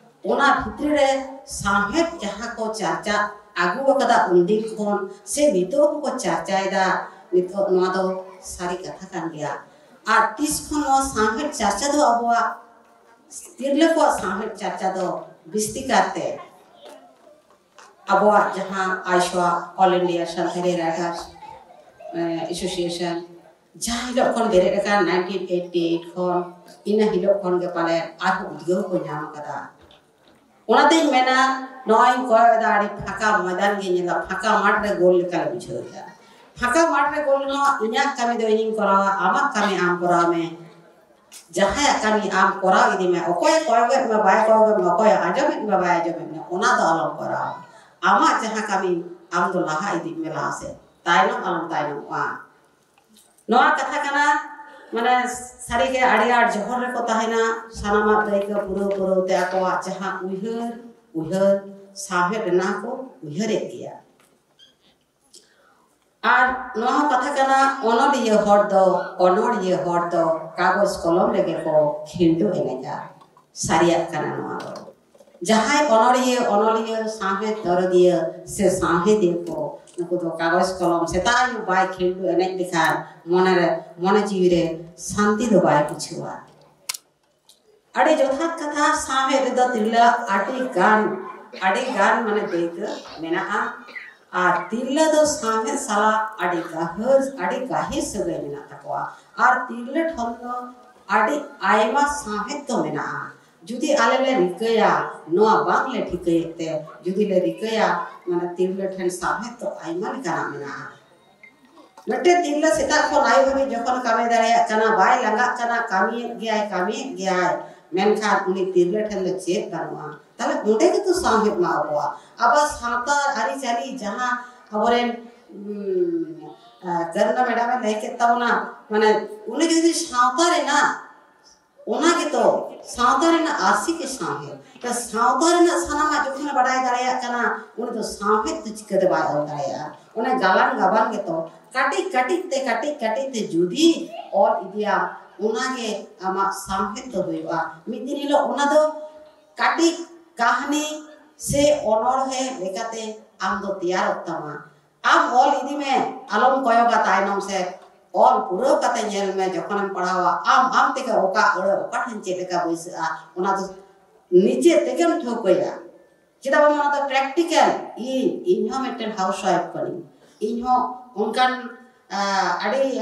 ᱚᱱᱟ ᱵᱷᱤᱛᱨᱤ ᱨᱮ ᱥᱟᱶᱦᱮᱫ ᱡᱟᱦᱟᱸ ᱠᱚ ᱪᱟᱨᱪᱟ ᱟᱹᱜᱩ ᱟᱠᱟᱫᱟ ᱩᱱᱫᱤᱱ ᱠᱷᱚᱱ, ᱥᱮ ᱱᱤᱛᱚᱜ ᱦᱚᱸᱠᱚ ᱪᱟᱨᱪᱟᱭᱮᱫᱟ, ᱱᱤᱛᱚᱜ ᱱᱚᱣᱟ ᱫᱚ ᱥᱟᱹᱨᱤ ᱠᱟᱛᱷᱟ ᱠᱟᱱ ᱜᱮᱭᱟ᱾ ᱟᱨ ᱛᱤᱥ ᱠᱷᱚᱱ ᱱᱚᱣᱟ ᱥᱟᱶᱦᱮᱫ ᱪᱟᱨᱪᱟ ᱫᱚ ᱟᱵᱚᱣᱟᱜ ᱛᱤᱨᱞᱟᱹ ᱠᱚᱣᱟᱜ ᱥᱟᱶᱦᱮᱫ ᱪᱟᱨᱪᱟ ᱫᱚ ᱵᱤᱥᱛᱤ ᱠᱟᱨᱛᱮ ᱟᱵᱚᱣᱟᱜ ᱡᱟᱦᱟᱸ ᱟᱭᱥᱚᱣᱟ, All India Santali Writers, ᱮ, Association, ᱡᱟᱦᱟᱸ ᱦᱤᱞᱳᱜ ᱠᱷᱚᱱ ᱵᱮᱨᱮᱫ ᱟᱠᱟᱱ nineteen eighty eight ᱠᱷᱚᱱ, ᱤᱱᱟᱹ ᱦᱤᱞᱳᱜ ᱠᱷᱚᱱ ᱜᱮ ᱯᱟᱞᱮ ᱟᱨᱦᱚᱸ ᱩᱫᱽᱜᱟᱹᱣ ᱠᱚ ᱧᱟᱢ ᱟᱠᱟᱫᱟ᱾ ᱚᱱᱟᱛᱤᱧ ᱢᱮᱱᱟ, ᱱᱚᱜᱼᱚᱭ ᱤᱧ ᱠᱚᱭᱚᱜ ᱮᱫᱟ, ᱟᱹᱰᱤ ᱯᱷᱟᱸᱠᱟ ᱢᱚᱭᱫᱟᱱ ᱜᱮ ᱧᱮᱞᱚᱜ, ᱯᱷᱟᱸᱠᱟ ᱢᱟᱴᱷ ᱨᱮ ᱜᱳᱞ ᱞᱮᱠᱟ ᱞᱮ ᱵᱩᱡᱷᱟᱹᱣ ᱮᱫᱟ᱾ ᱯᱷᱟᱸᱠᱟ ᱢᱟᱴᱷ ᱨᱮ ᱜᱳᱞ ᱨᱮᱦᱚᱸ ᱤᱧᱟᱹᱜ ᱠᱟᱹᱢᱤ ᱫᱚ ᱤᱧᱤᱧ ᱠᱚᱨᱟᱣᱟ, ᱟᱢᱟᱜ ᱠᱟᱹᱢᱤ ᱟᱢ ᱠᱚᱨᱟᱣ ᱢᱮ᱾ ᱡᱟᱦᱟᱸᱭᱟᱜ ᱠᱟᱹᱢᱤ ᱟᱢ ᱠᱚᱨᱟᱣ ᱤᱫᱤ ᱢᱮ, ᱚᱠᱚᱭᱮ ᱠᱚᱭᱚᱜᱮᱫ ᱢᱮ, ᱵᱟᱭ ᱠᱚᱭᱚᱜᱮᱫ ᱢᱮ, ᱚᱠᱚᱭᱮ ᱟᱸᱡᱚᱢᱮᱫ ᱢᱮ, ᱵᱟᱭ ᱟᱸᱡᱚᱢᱮᱫ ᱢᱮ, ᱚᱱᱟ ᱫᱚ ᱟᱞᱚᱢ ᱠᱚᱨᱟᱣᱟ᱾ ᱟᱢᱟᱜ ᱡᱟᱦᱟᱸ ᱠᱟᱹᱢᱤ, ᱟᱢ ᱫᱚ ᱞᱟᱦᱟ ᱤᱫᱤᱜ ᱢᱮ, ᱞᱟᱦᱟ ᱥᱮᱫ᱾ ᱛᱟᱭᱱᱚᱢ ᱟᱞᱚᱢ ᱛᱟᱭᱱᱚᱢᱚᱜᱼᱟ᱾ ᱱᱚᱣᱟ ᱠᱟᱛᱷᱟ ᱠᱟᱱᱟ, ᱢᱟᱱᱮ ᱥᱟᱹᱨᱤᱜᱮ ᱟᱹᱰᱤ ᱟᱸᱴ ᱡᱚᱦᱚᱲ ᱨᱮᱠᱚ ᱛᱟᱦᱮᱱᱟ, ᱥᱟᱱᱟᱢᱟᱜ ᱫᱟᱹᱭᱠᱟᱹ ᱯᱩᱨᱟᱹᱣ ᱯᱩᱨᱟᱹᱣ ᱛᱮ ᱟᱠᱚᱣᱟᱜ ᱡᱟᱦᱟᱸ ᱩᱭᱦᱟᱹᱨ ᱩᱭᱦᱟᱹᱨ ᱥᱟᱶᱦᱮᱫ ᱨᱮᱱᱟᱜ ᱠᱚ ᱩᱭᱦᱟᱹᱨᱮᱫ ᱜᱮᱭᱟ᱾ ᱟᱨ ᱱᱚᱣᱟ ᱦᱚᱸ ᱠᱟᱛᱷᱟ ᱠᱟᱱᱟ, ᱚᱱᱚᱞᱤᱭᱟᱹ ᱦᱚᱲ ᱫᱚ ᱚᱱᱚᱞᱤᱭᱟᱹ ᱦᱚᱲ ᱫᱚ ᱠᱟᱜᱚᱡᱽ ᱠᱚᱞᱚᱢ ᱨᱮᱜᱮ ᱠᱚ ᱠᱷᱤᱞᱰᱩ ᱮᱱᱮᱡᱟ᱾ ᱥᱟᱹᱨᱤᱭᱟᱜ ᱠᱟᱱᱟ ᱱᱚᱣᱟ ᱫᱚ᱾ ᱡᱟᱦᱟᱸᱭ ᱚᱱᱚᱞᱤᱭᱟᱹ ᱚᱱᱚᱞᱤᱭᱟᱹ ᱥᱟᱶᱦᱮᱫ ᱫᱚᱨᱚᱫᱤᱭᱟᱹ ᱥᱮ ᱥᱟᱶᱦᱮᱫᱤᱭᱟᱹ ᱠᱚ, ᱱᱩᱠᱩ ᱫᱚ ᱠᱟᱜᱚᱡᱽ ᱠᱚᱞᱚᱢ ᱥᱮᱛᱟᱜ ᱟᱹᱭᱩᱵ ᱵᱟᱭ ᱠᱷᱤᱞᱰᱩ ᱮᱱᱮᱡ ᱞᱮᱠᱷᱟᱱ ᱢᱚᱱᱮᱨᱮ ᱢᱚᱱᱮ ᱡᱤᱣᱤᱨᱮ ᱥᱟᱱᱛᱤ ᱫᱚ ᱵᱟᱭ ᱵᱩᱡᱷᱟᱹᱣᱟ᱾ ᱟᱹᱰᱤ ᱡᱚᱛᱷᱟᱛ ᱠᱟᱛᱷᱟ᱾ ᱥᱟᱶᱦᱮᱫ ᱨᱮᱫᱚ ᱛᱤᱨᱞᱟᱹ ᱟᱹᱰᱤ ᱜᱟᱱ ᱟᱹᱰᱤ ᱜᱟᱱ ᱢᱟᱱᱮ ᱫᱟᱹᱭᱠᱟᱹ ᱢᱮᱱᱟᱜᱼᱟ᱾ ᱟᱨ ᱛᱤᱨᱞᱟᱹ ᱫᱚ ᱥᱟᱶᱦᱮᱫ ᱥᱟᱞᱟᱜ ᱟᱹᱰᱤ ᱜᱟᱹᱦᱤᱨ ᱟᱹᱰᱤ ᱜᱟᱹᱦᱤᱨ ᱥᱟᱹᱜᱟᱹᱭ ᱢᱮᱱᱟᱜ ᱛᱟᱠᱚᱣᱟ᱾ ᱟᱨ ᱛᱤᱨᱞᱟᱹ ᱴᱷᱮᱱ ᱫᱚ ᱟᱹᱰᱤ ᱟᱭᱢᱟ ᱥᱟᱶᱦᱮᱫ ᱫᱚ ᱢᱮᱱᱟᱜᱼᱟ᱾ ᱡᱩᱫᱤ ᱟᱞᱮ ᱞᱮ ᱨᱤᱠᱟᱹᱭᱟ, ᱱᱚᱣᱟ ᱵᱟᱝ ᱞᱮ ᱴᱷᱤᱠᱟᱹᱭᱮᱫ ᱛᱮ ᱡᱩᱫᱤ ᱞᱮ ᱨᱤᱠᱟᱹᱭᱟ, ᱢᱟᱱᱮ ᱛᱤᱨᱞᱟᱹ ᱴᱷᱮᱱ ᱥᱟᱶᱦᱮᱫ ᱫᱚ ᱟᱭᱢᱟ ᱞᱮᱠᱟᱱᱟᱜ ᱢᱮᱱᱟᱜᱼᱟ᱾ ᱢᱤᱫᱴᱮᱱ ᱛᱤᱨᱞᱟᱹ ᱥᱮᱛᱟᱜ ᱠᱷᱚᱱ ᱟᱹᱭᱩᱵ ᱦᱟᱹᱵᱤᱡ ᱡᱚᱠᱷᱚᱱ ᱠᱟᱹᱢᱤ ᱫᱟᱲᱮᱭᱟᱜ ᱠᱟᱱᱟ, ᱵᱟᱭ ᱞᱟᱸᱜᱟᱜ ᱠᱟᱱᱟ, ᱠᱟᱹᱢᱤᱭᱮᱫ ᱜᱮᱭᱟᱭ ᱠᱟᱹᱢᱤᱭᱮᱫ ᱜᱮᱭᱟᱭ, ᱢᱮᱱᱠᱷᱟᱱ ᱩᱱᱤ ᱛᱤᱨᱞᱟᱹ ᱴᱷᱮᱱ ᱫᱚ ᱪᱮᱫ ᱵᱟᱹᱱᱩᱜᱼᱟ᱾ ᱛᱟᱦᱞᱮ ᱚᱸᱰᱮ ᱜᱮᱛᱚ ᱥᱟᱶᱦᱮᱫ ᱢᱟ ᱟᱵᱚᱣᱟᱜ, ᱟᱵᱚᱣᱟᱜ ᱥᱟᱶᱛᱟ ᱟᱹᱨᱤᱪᱟᱹᱞᱤ ᱡᱟᱦᱟᱸ ᱟᱵᱚᱨᱮᱱ ᱩᱢ, ᱟᱨ ᱠᱟᱨᱩᱱᱟ ᱢᱮᱰᱟᱢᱮ ᱞᱟᱹᱭ ᱠᱮᱫ ᱛᱟᱵᱚᱱᱟ, ᱢᱟᱱᱮ ᱩᱱᱤ ᱡᱩᱫᱤ ᱥᱟᱶᱛᱟ ᱨᱮᱱᱟᱜ, ᱚᱱᱟ ᱜᱮᱛᱚ ᱥᱟᱶᱛᱟ ᱨᱮᱱᱟᱜ ᱟᱹᱨᱥᱤ ᱜᱮ ᱥᱟᱶᱦᱮᱫ᱾ ᱛᱚ ᱥᱟᱶᱛᱟ ᱨᱮᱱᱟᱜ ᱥᱟᱱᱟᱢᱟᱜ ᱡᱚᱠᱷᱚᱱᱮ ᱵᱟᱰᱟᱭ ᱫᱟᱲᱮᱭᱟᱜ ᱠᱟᱱᱟ, ᱩᱱᱤ ᱫᱚ ᱥᱟᱶᱦᱮᱫ ᱫᱚ ᱪᱤᱠᱟᱹᱛᱮ ᱵᱟᱭ ᱚᱞ ᱫᱟᱲᱮᱭᱟᱜᱼᱟ? ᱚᱱᱟ ᱜᱟᱞᱟᱝ ᱜᱟᱵᱟᱱ ᱜᱮᱛᱚ ᱠᱟᱹᱴᱤᱡ ᱠᱟᱹᱴᱤᱡ ᱛᱮ ᱠᱟᱹᱴᱤᱡ ᱠᱟᱹᱴᱤᱡ ᱛᱮ ᱡᱩᱫᱤ ᱚᱞ ᱤᱫᱤᱭᱟ, ᱚᱱᱟᱜᱮ ᱟᱢᱟᱜ ᱥᱟᱶᱦᱮᱫ ᱫᱚ ᱦᱩᱭᱩᱜᱼᱟ᱾ ᱢᱤᱫ ᱫᱤᱱ ᱦᱤᱞᱳᱜ ᱚᱱᱟ ᱫᱚ ᱠᱟᱹᱴᱤᱡ ᱠᱟᱹᱦᱱᱤ ᱥᱮ ᱚᱱᱚᱬᱦᱮ ᱞᱮᱠᱟᱛᱮ ᱟᱢ ᱫᱚ ᱛᱮᱭᱟᱨᱚᱜ ᱛᱟᱢᱟ᱾ ᱟᱢ ᱚᱞ ᱤᱫᱤ ᱢᱮ, ᱟᱞᱚᱢ ᱠᱚᱭᱚᱜᱟ ᱛᱟᱭᱱᱚᱢ ᱥᱮᱫ᱾ ᱚᱞ ᱯᱩᱨᱟᱹᱣ ᱠᱟᱛᱮ ᱧᱮᱞ ᱢᱮ, ᱡᱚᱠᱷᱚᱱᱮᱢ ᱯᱟᱲᱦᱟᱣᱟ, ᱟᱢ ᱟᱢ ᱛᱮᱜᱮ ᱚᱠᱟ ᱟᱹᱲᱟᱹ ᱚᱠᱟ ᱴᱷᱮᱱ ᱪᱮᱫ ᱞᱮᱠᱟ ᱵᱟᱹᱭᱥᱟᱹᱜᱼᱟ, ᱚᱱᱟ ᱫᱚ ᱱᱤᱡᱮ ᱛᱮᱜᱮᱢ ᱴᱷᱟᱹᱣᱠᱟᱹᱭᱟ᱾ ᱪᱮᱫᱟᱜ ᱵᱟᱝ, ᱚᱱᱟ ᱫᱚ ᱯᱨᱮᱠᱴᱤᱠᱮᱞ᱾ ᱤᱧ ᱤᱧ ᱦᱚᱸ ᱢᱤᱫᱴᱮᱱ ᱦᱟᱣᱩᱥ ᱣᱟᱭᱤᱯ ᱠᱟᱹᱱᱟᱹᱧ᱾ ᱤᱧ ᱦᱚᱸ ᱚᱱᱠᱟᱱ ᱟᱹᱰᱤ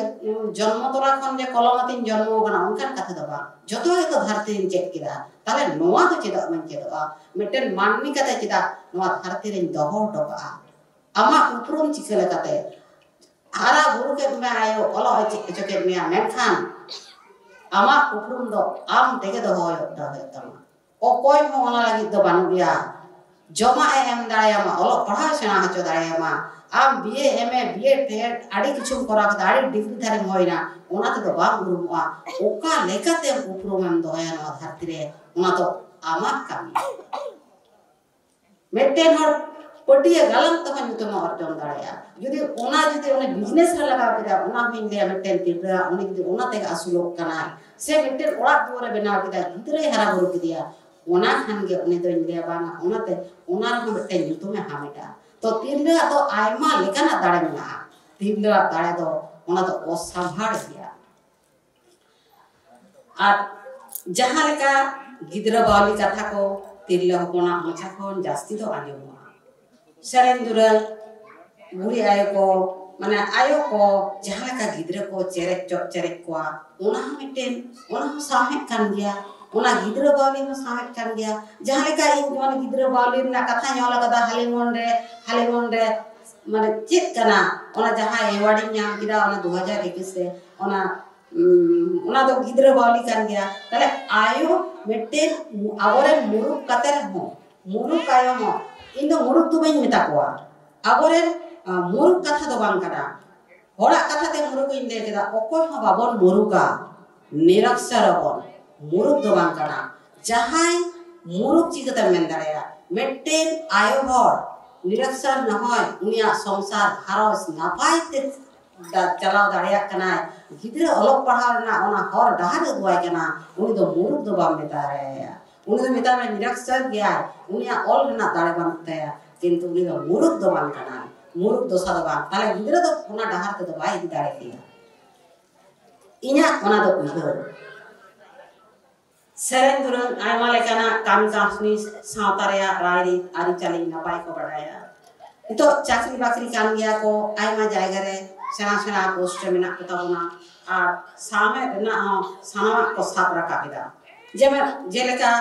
ᱡᱚᱱᱢᱚ ᱛᱚᱨᱟ ᱠᱷᱚᱱ ᱡᱮ ᱠᱚᱞᱚᱢ ᱟᱛᱮᱧ ᱡᱚᱱᱢᱚ ᱟᱠᱟᱱᱟ, ᱚᱱᱠᱟᱱ ᱠᱟᱛᱷᱟ ᱫᱚ ᱵᱟᱝ᱾ ᱡᱚᱛᱚ ᱜᱮᱛᱚ ᱫᱷᱟᱹᱨᱛᱤ ᱨᱤᱧ ᱪᱮᱫ ᱠᱮᱫᱟ, ᱛᱟᱦᱞᱮ ᱱᱚᱣᱟ ᱫᱚ ᱪᱮᱫᱟᱜ ᱵᱟᱹᱧ ᱪᱮᱫᱚᱜᱼᱟ? ᱢᱤᱫᱴᱮᱱ ᱢᱟᱹᱱᱢᱤ ᱠᱟᱛᱮ ᱪᱮᱫᱟᱜ ᱱᱚᱣᱟ ᱫᱷᱟᱹᱨᱛᱤ ᱨᱤᱧ ᱫᱚᱦᱚ ᱦᱚᱴᱚ ᱠᱟᱜᱼᱟ? ᱟᱢᱟᱜ ᱩᱯᱨᱩᱢ ᱪᱤᱠᱟᱹ ᱞᱮᱠᱟᱛᱮ? ᱦᱟᱨᱟ ᱵᱩᱨᱩ ᱠᱮᱫ ᱢᱮᱭᱟ ᱟᱭᱳ, ᱚᱞᱚᱜ ᱮ ᱪᱮᱫ ᱦᱚᱪᱚ ᱠᱮᱫ ᱢᱮᱭᱟ, ᱢᱮᱱᱠᱷᱟᱱ ᱟᱢᱟᱜ ᱩᱯᱨᱩᱢ ᱫᱚ ᱟᱢ ᱛᱮᱜᱮ ᱫᱚᱦᱚ ᱦᱩᱭᱩᱜ ᱛᱟᱢᱟ᱾ ᱚᱠᱚᱭ ᱦᱚᱸ ᱚᱱᱟ ᱞᱟᱹᱜᱤᱫ ᱫᱚ ᱵᱟᱹᱱᱩᱜ ᱜᱮᱭᱟ᱾ ᱡᱚᱢᱟᱜ ᱮ ᱮᱢ ᱫᱟᱲᱮᱭᱟᱢᱟ, ᱚᱞᱚᱜ ᱯᱟᱲᱦᱟᱣ ᱮ ᱥᱮᱬᱟ ᱦᱚᱪᱚ ᱫᱟᱲᱮᱭᱟᱢᱟ, ᱟᱢ B A, M A, B Ed, ᱴᱮᱰ ᱟᱹᱰᱤ ᱠᱤᱪᱷᱩᱢ ᱠᱚᱨᱟᱣ ᱠᱮᱫᱟ, ᱟᱹᱰᱤ ᱰᱤᱜᱽᱨᱤ ᱫᱷᱟᱨᱮᱢ ᱦᱩᱭᱱᱟ, ᱚᱱᱟ ᱛᱮᱫᱚ ᱵᱟᱢ ᱩᱨᱩᱢᱚᱜᱼᱟ᱾ ᱚᱠᱟ ᱞᱮᱠᱟᱛᱮᱢ ᱩᱯᱨᱩᱢᱮᱢ ᱫᱚᱦᱚᱭᱟ ᱱᱚᱣᱟ ᱫᱷᱟᱹᱨᱛᱤ ᱨᱮ, ᱚᱱᱟ ᱫᱚ ᱟᱢᱟᱜ ᱠᱟᱹᱢᱤ᱾ ᱢᱤᱫᱴᱮᱱ ᱦᱚᱲ ᱯᱟᱹᱴᱭᱟᱹ ᱜᱟᱞᱟᱝ ᱛᱮᱦᱚᱸ ᱧᱩᱛᱩᱢᱮ ᱚᱨᱡᱚᱱ ᱫᱟᱲᱮᱭᱟᱜᱼᱟ᱾ ᱡᱩᱫᱤ ᱚᱱᱟ, ᱡᱩᱫᱤ ᱚᱱᱮ ᱵᱤᱡᱽᱱᱮᱥ ᱨᱮ ᱞᱟᱜᱟᱣ ᱠᱮᱫᱟ, ᱚᱱᱟ ᱦᱚᱸᱧ ᱞᱟᱹᱭᱟ ᱢᱤᱫᱴᱮᱱ ᱛᱤᱨᱞᱟᱹ ᱩᱱᱤ ᱡᱩᱫᱤ ᱚᱱᱟ ᱛᱮᱜᱮ ᱟᱹᱥᱩᱞᱚᱜ ᱠᱟᱱᱟᱭ, ᱥᱮ ᱢᱤᱫᱴᱮᱱ ᱚᱲᱟᱜ ᱫᱩᱣᱟᱹᱨᱮ ᱵᱮᱱᱟᱣ ᱠᱮᱫᱟ, ᱜᱤᱫᱽᱨᱟᱹᱭ ᱦᱟᱨᱟ ᱵᱩᱨᱩ ᱠᱮᱫᱮᱭᱟ, ᱚᱱᱟ ᱠᱷᱟᱱ ᱜᱮ ᱩᱱᱤ ᱫᱚᱧ ᱞᱟᱹᱭᱟ ᱵᱟᱝᱟ, ᱚᱱᱟᱛᱮ ᱚᱱᱟ ᱨᱮᱦᱚᱸ ᱢᱤᱫᱴᱮᱱ ᱧᱩᱛᱩᱢᱮ ᱦᱟᱢᱮᱴᱟ᱾ ᱛᱚ ᱛᱤᱨᱞᱟᱹᱣᱟᱜ ᱫᱚ ᱟᱭᱢᱟ ᱞᱮᱠᱟᱱᱟᱜ ᱫᱟᱲᱮ ᱢᱮᱱᱟᱜᱼᱟ᱾ ᱛᱤᱨᱞᱟᱹᱣᱟᱜ ᱫᱟᱲᱮ ᱫᱚ ᱚᱱᱟ ᱫᱚ ᱚᱥᱟᱵᱷᱟᱲ ᱜᱮᱭᱟ᱾ ᱟᱨ ᱡᱟᱦᱟᱸ ᱞᱮᱠᱟ ᱜᱤᱫᱽᱨᱟᱹ ᱵᱟᱣᱞᱤ ᱠᱟᱛᱷᱟ ᱠᱚ ᱛᱤᱨᱞᱟᱹ ᱦᱚᱯᱚᱱᱟᱜ ᱢᱚᱪᱟ ᱠᱷᱚᱱ ᱡᱟᱹᱥᱛᱤ ᱫᱚ ᱟᱸᱡᱚᱢᱚᱜᱼᱟ᱾ ᱥᱮᱨᱮᱧ ᱫᱩᱨᱟᱹᱝ, ᱵᱩᱲᱦᱤ ᱟᱭᱳ ᱠᱚ, ᱢᱟᱱᱮ ᱟᱭᱳ ᱠᱚ ᱡᱟᱦᱟᱸ ᱞᱮᱠᱟ ᱜᱤᱫᱽᱨᱟᱹ ᱠᱚ ᱪᱮᱨᱮᱡ ᱪᱚᱜ ᱪᱮᱨᱮᱡ ᱠᱚᱣᱟ, ᱚᱱᱟ ᱦᱚᱸ ᱢᱤᱫᱴᱮᱱ, ᱚᱱᱟ ᱦᱚᱸ ᱥᱟᱶᱦᱮᱫ ᱠᱟᱱ ᱜᱮᱭᱟ, ᱚᱱᱟ ᱜᱤᱫᱽᱨᱟᱹ ᱵᱟᱣᱞᱤ ᱦᱚᱸ ᱥᱟᱶᱦᱮᱫ ᱠᱟᱱ ᱜᱮᱭᱟ᱾ ᱡᱟᱦᱟᱸ ᱞᱮᱠᱟ ᱤᱧ ᱡᱮᱢᱚᱱ ᱜᱤᱫᱽᱨᱟᱹ ᱵᱟᱣᱞᱤ ᱨᱮᱱᱟᱜ ᱠᱟᱛᱷᱟᱧ ᱚᱞ ᱟᱠᱟᱫᱟ, ᱦᱟᱞᱮᱢᱚᱱ ᱨᱮ, ᱦᱟᱞᱮᱢᱚᱱ ᱨᱮ ᱢᱟᱱᱮ ᱪᱮᱫ ᱠᱟᱱᱟ, ᱚᱱᱟ ᱡᱟᱦᱟᱸ ᱮᱣᱟᱨᱰ ᱤᱧ ᱧᱟᱢ ᱠᱮᱫᱟ ᱚᱱᱟ ᱫᱩ ᱦᱟᱡᱟᱨ ᱮᱠᱩᱥ ᱨᱮ, ᱚᱱᱟ ᱩᱸ, ᱚᱱᱟ ᱫᱚ ᱜᱤᱫᱽᱨᱟᱹ ᱵᱟᱣᱞᱤ ᱠᱟᱱ ᱜᱮᱭᱟ᱾ ᱛᱟᱦᱞᱮ ᱟᱭᱳ ᱢᱤᱫᱴᱮᱱ ᱢᱩ-, ᱟᱵᱚᱨᱮᱱ ᱢᱩᱨᱩᱠ ᱠᱟᱛᱮ ᱨᱮᱦᱚᱸ, ᱢᱩᱨᱩᱠ ᱟᱭᱳ ᱦᱚᱸ, ᱤᱧ ᱫᱚ ᱢᱩᱨᱩᱠ ᱫᱚ ᱵᱟᱹᱧ ᱢᱮᱛᱟ ᱠᱚᱣᱟ, ᱟᱵᱚᱨᱮᱱ, ᱟ, ᱢᱩᱨᱩᱠ ᱠᱟᱛᱷᱟ ᱫᱚ ᱵᱟᱝ ᱠᱟᱱᱟ, ᱦᱚᱲᱟᱜ ᱠᱟᱛᱷᱟ ᱛᱮ ᱢᱩᱨᱩᱠ ᱤᱧ ᱞᱟᱹᱭ ᱠᱮᱫᱟ, ᱚᱠᱚᱭ ᱦᱚᱸ ᱵᱟᱵᱚᱱ ᱢᱩᱨᱩᱠᱟ, ᱱᱤᱨᱚᱠᱥᱚᱨ ᱟᱵᱚᱱ, ᱢᱩᱨᱩᱠ ᱫᱚ ᱵᱟᱝ ᱠᱟᱱᱟ᱾ ᱡᱟᱦᱟᱸᱭ ᱢᱩᱨᱩᱠ ᱪᱤᱠᱟᱹᱛᱮᱢ ᱢᱮᱱ ᱫᱟᱲᱮᱭᱟᱜᱼᱟ? ᱢᱤᱫᱴᱮᱱ ᱟᱭᱳ ᱦᱚᱲ ᱱᱤᱨᱚᱠᱥᱚᱨ ᱱᱚᱦᱚᱭ, ᱩᱱᱤᱭᱟᱜ ᱥᱚᱝᱥᱟᱨ ᱜᱷᱟᱨᱚᱸᱡᱽ ᱱᱟᱯᱟᱭ ᱛᱮ ᱫᱟ-, ᱪᱟᱞᱟᱣ ᱫᱟᱲᱮᱭᱟᱜ ᱠᱟᱱᱟᱭ, ᱜᱤᱫᱽᱨᱟᱹ ᱚᱞᱚᱜ ᱯᱟᱲᱦᱟᱣ ᱨᱮᱱᱟᱜ ᱚᱱᱟ ᱦᱚᱨ ᱰᱟᱦᱟᱨ ᱩᱫᱩᱜ ᱟᱭ ᱠᱟᱱᱟ, ᱩᱱᱤ ᱫᱚ ᱢᱩᱨᱩᱠ ᱫᱚ ᱵᱟᱢ ᱢᱮᱛᱟᱭᱟ᱾ ᱩᱱᱤ ᱫᱚ ᱢᱮᱛᱟᱭ ᱢᱮ ᱱᱤᱨᱚᱠᱥᱚᱨ ᱜᱮᱭᱟᱭ, ᱩᱱᱤᱭᱟᱜ ᱚᱞ ᱨᱮᱱᱟᱜ ᱫᱟᱲᱮ ᱵᱟᱹᱱᱩᱜ ᱛᱟᱭᱟ, ᱠᱤᱱᱛᱩ ᱩᱱᱤ ᱫᱚ ᱢᱩᱨᱩᱠ ᱫᱚ ᱵᱟᱝ ᱠᱟᱱᱟᱭ, ᱢᱩᱨᱩᱠ ᱫᱚᱥᱟ ᱫᱚ ᱵᱟᱝ᱾ ᱛᱟᱦᱞᱮ ᱜᱤᱫᱽᱨᱟᱹ ᱫᱚ ᱚᱱᱟ ᱰᱟᱦᱟᱨ ᱛᱮᱫᱚ ᱵᱟᱭ ᱤᱫᱤ ᱫᱟᱲᱮ ᱠᱮᱭᱟ᱾ ᱤᱧᱟᱹᱜ ᱚᱱᱟ ᱫᱚ ᱩᱭᱦᱟᱹᱨ᱾ ᱥᱮᱨᱮᱧ ᱫᱩᱨᱟᱹᱝ ᱟᱭᱢᱟ ᱞᱮᱠᱟᱱᱟᱜ ᱠᱟᱹᱢᱤ ᱠᱟᱹᱥᱱᱤ, ᱥᱟᱶᱛᱟ ᱨᱮᱭᱟᱜ ᱨᱟᱭᱨᱤᱛ ᱟᱹᱨᱤᱪᱟᱹᱞᱤ ᱱᱟᱯᱟᱭ ᱠᱚ ᱵᱟᱰᱟᱭᱟ᱾ ᱱᱤᱛᱚᱜ ᱪᱟᱹᱠᱨᱤ ᱵᱟᱹᱠᱨᱤ ᱠᱟᱱ ᱜᱮᱭᱟ ᱠᱚ, ᱟᱭᱢᱟ ᱡᱟᱭᱜᱟ ᱨᱮ ᱥᱮᱬᱟ ᱥᱮᱬᱟ ᱯᱳᱥᱴ ᱨᱮ ᱢᱮᱱᱟᱜ ᱠᱚᱛᱟ ᱵᱚᱱᱟ, ᱟᱨ ᱥᱟᱶᱦᱮᱫ ᱨᱮᱱᱟᱜ ᱦᱚᱸ ᱥᱟᱱᱟᱢᱟᱜ ᱠᱚ ᱥᱟᱵ ᱨᱟᱠᱟᱵ ᱮᱫᱟ᱾ ᱡᱮᱢᱚᱱ ᱡᱮᱞᱮᱠᱟ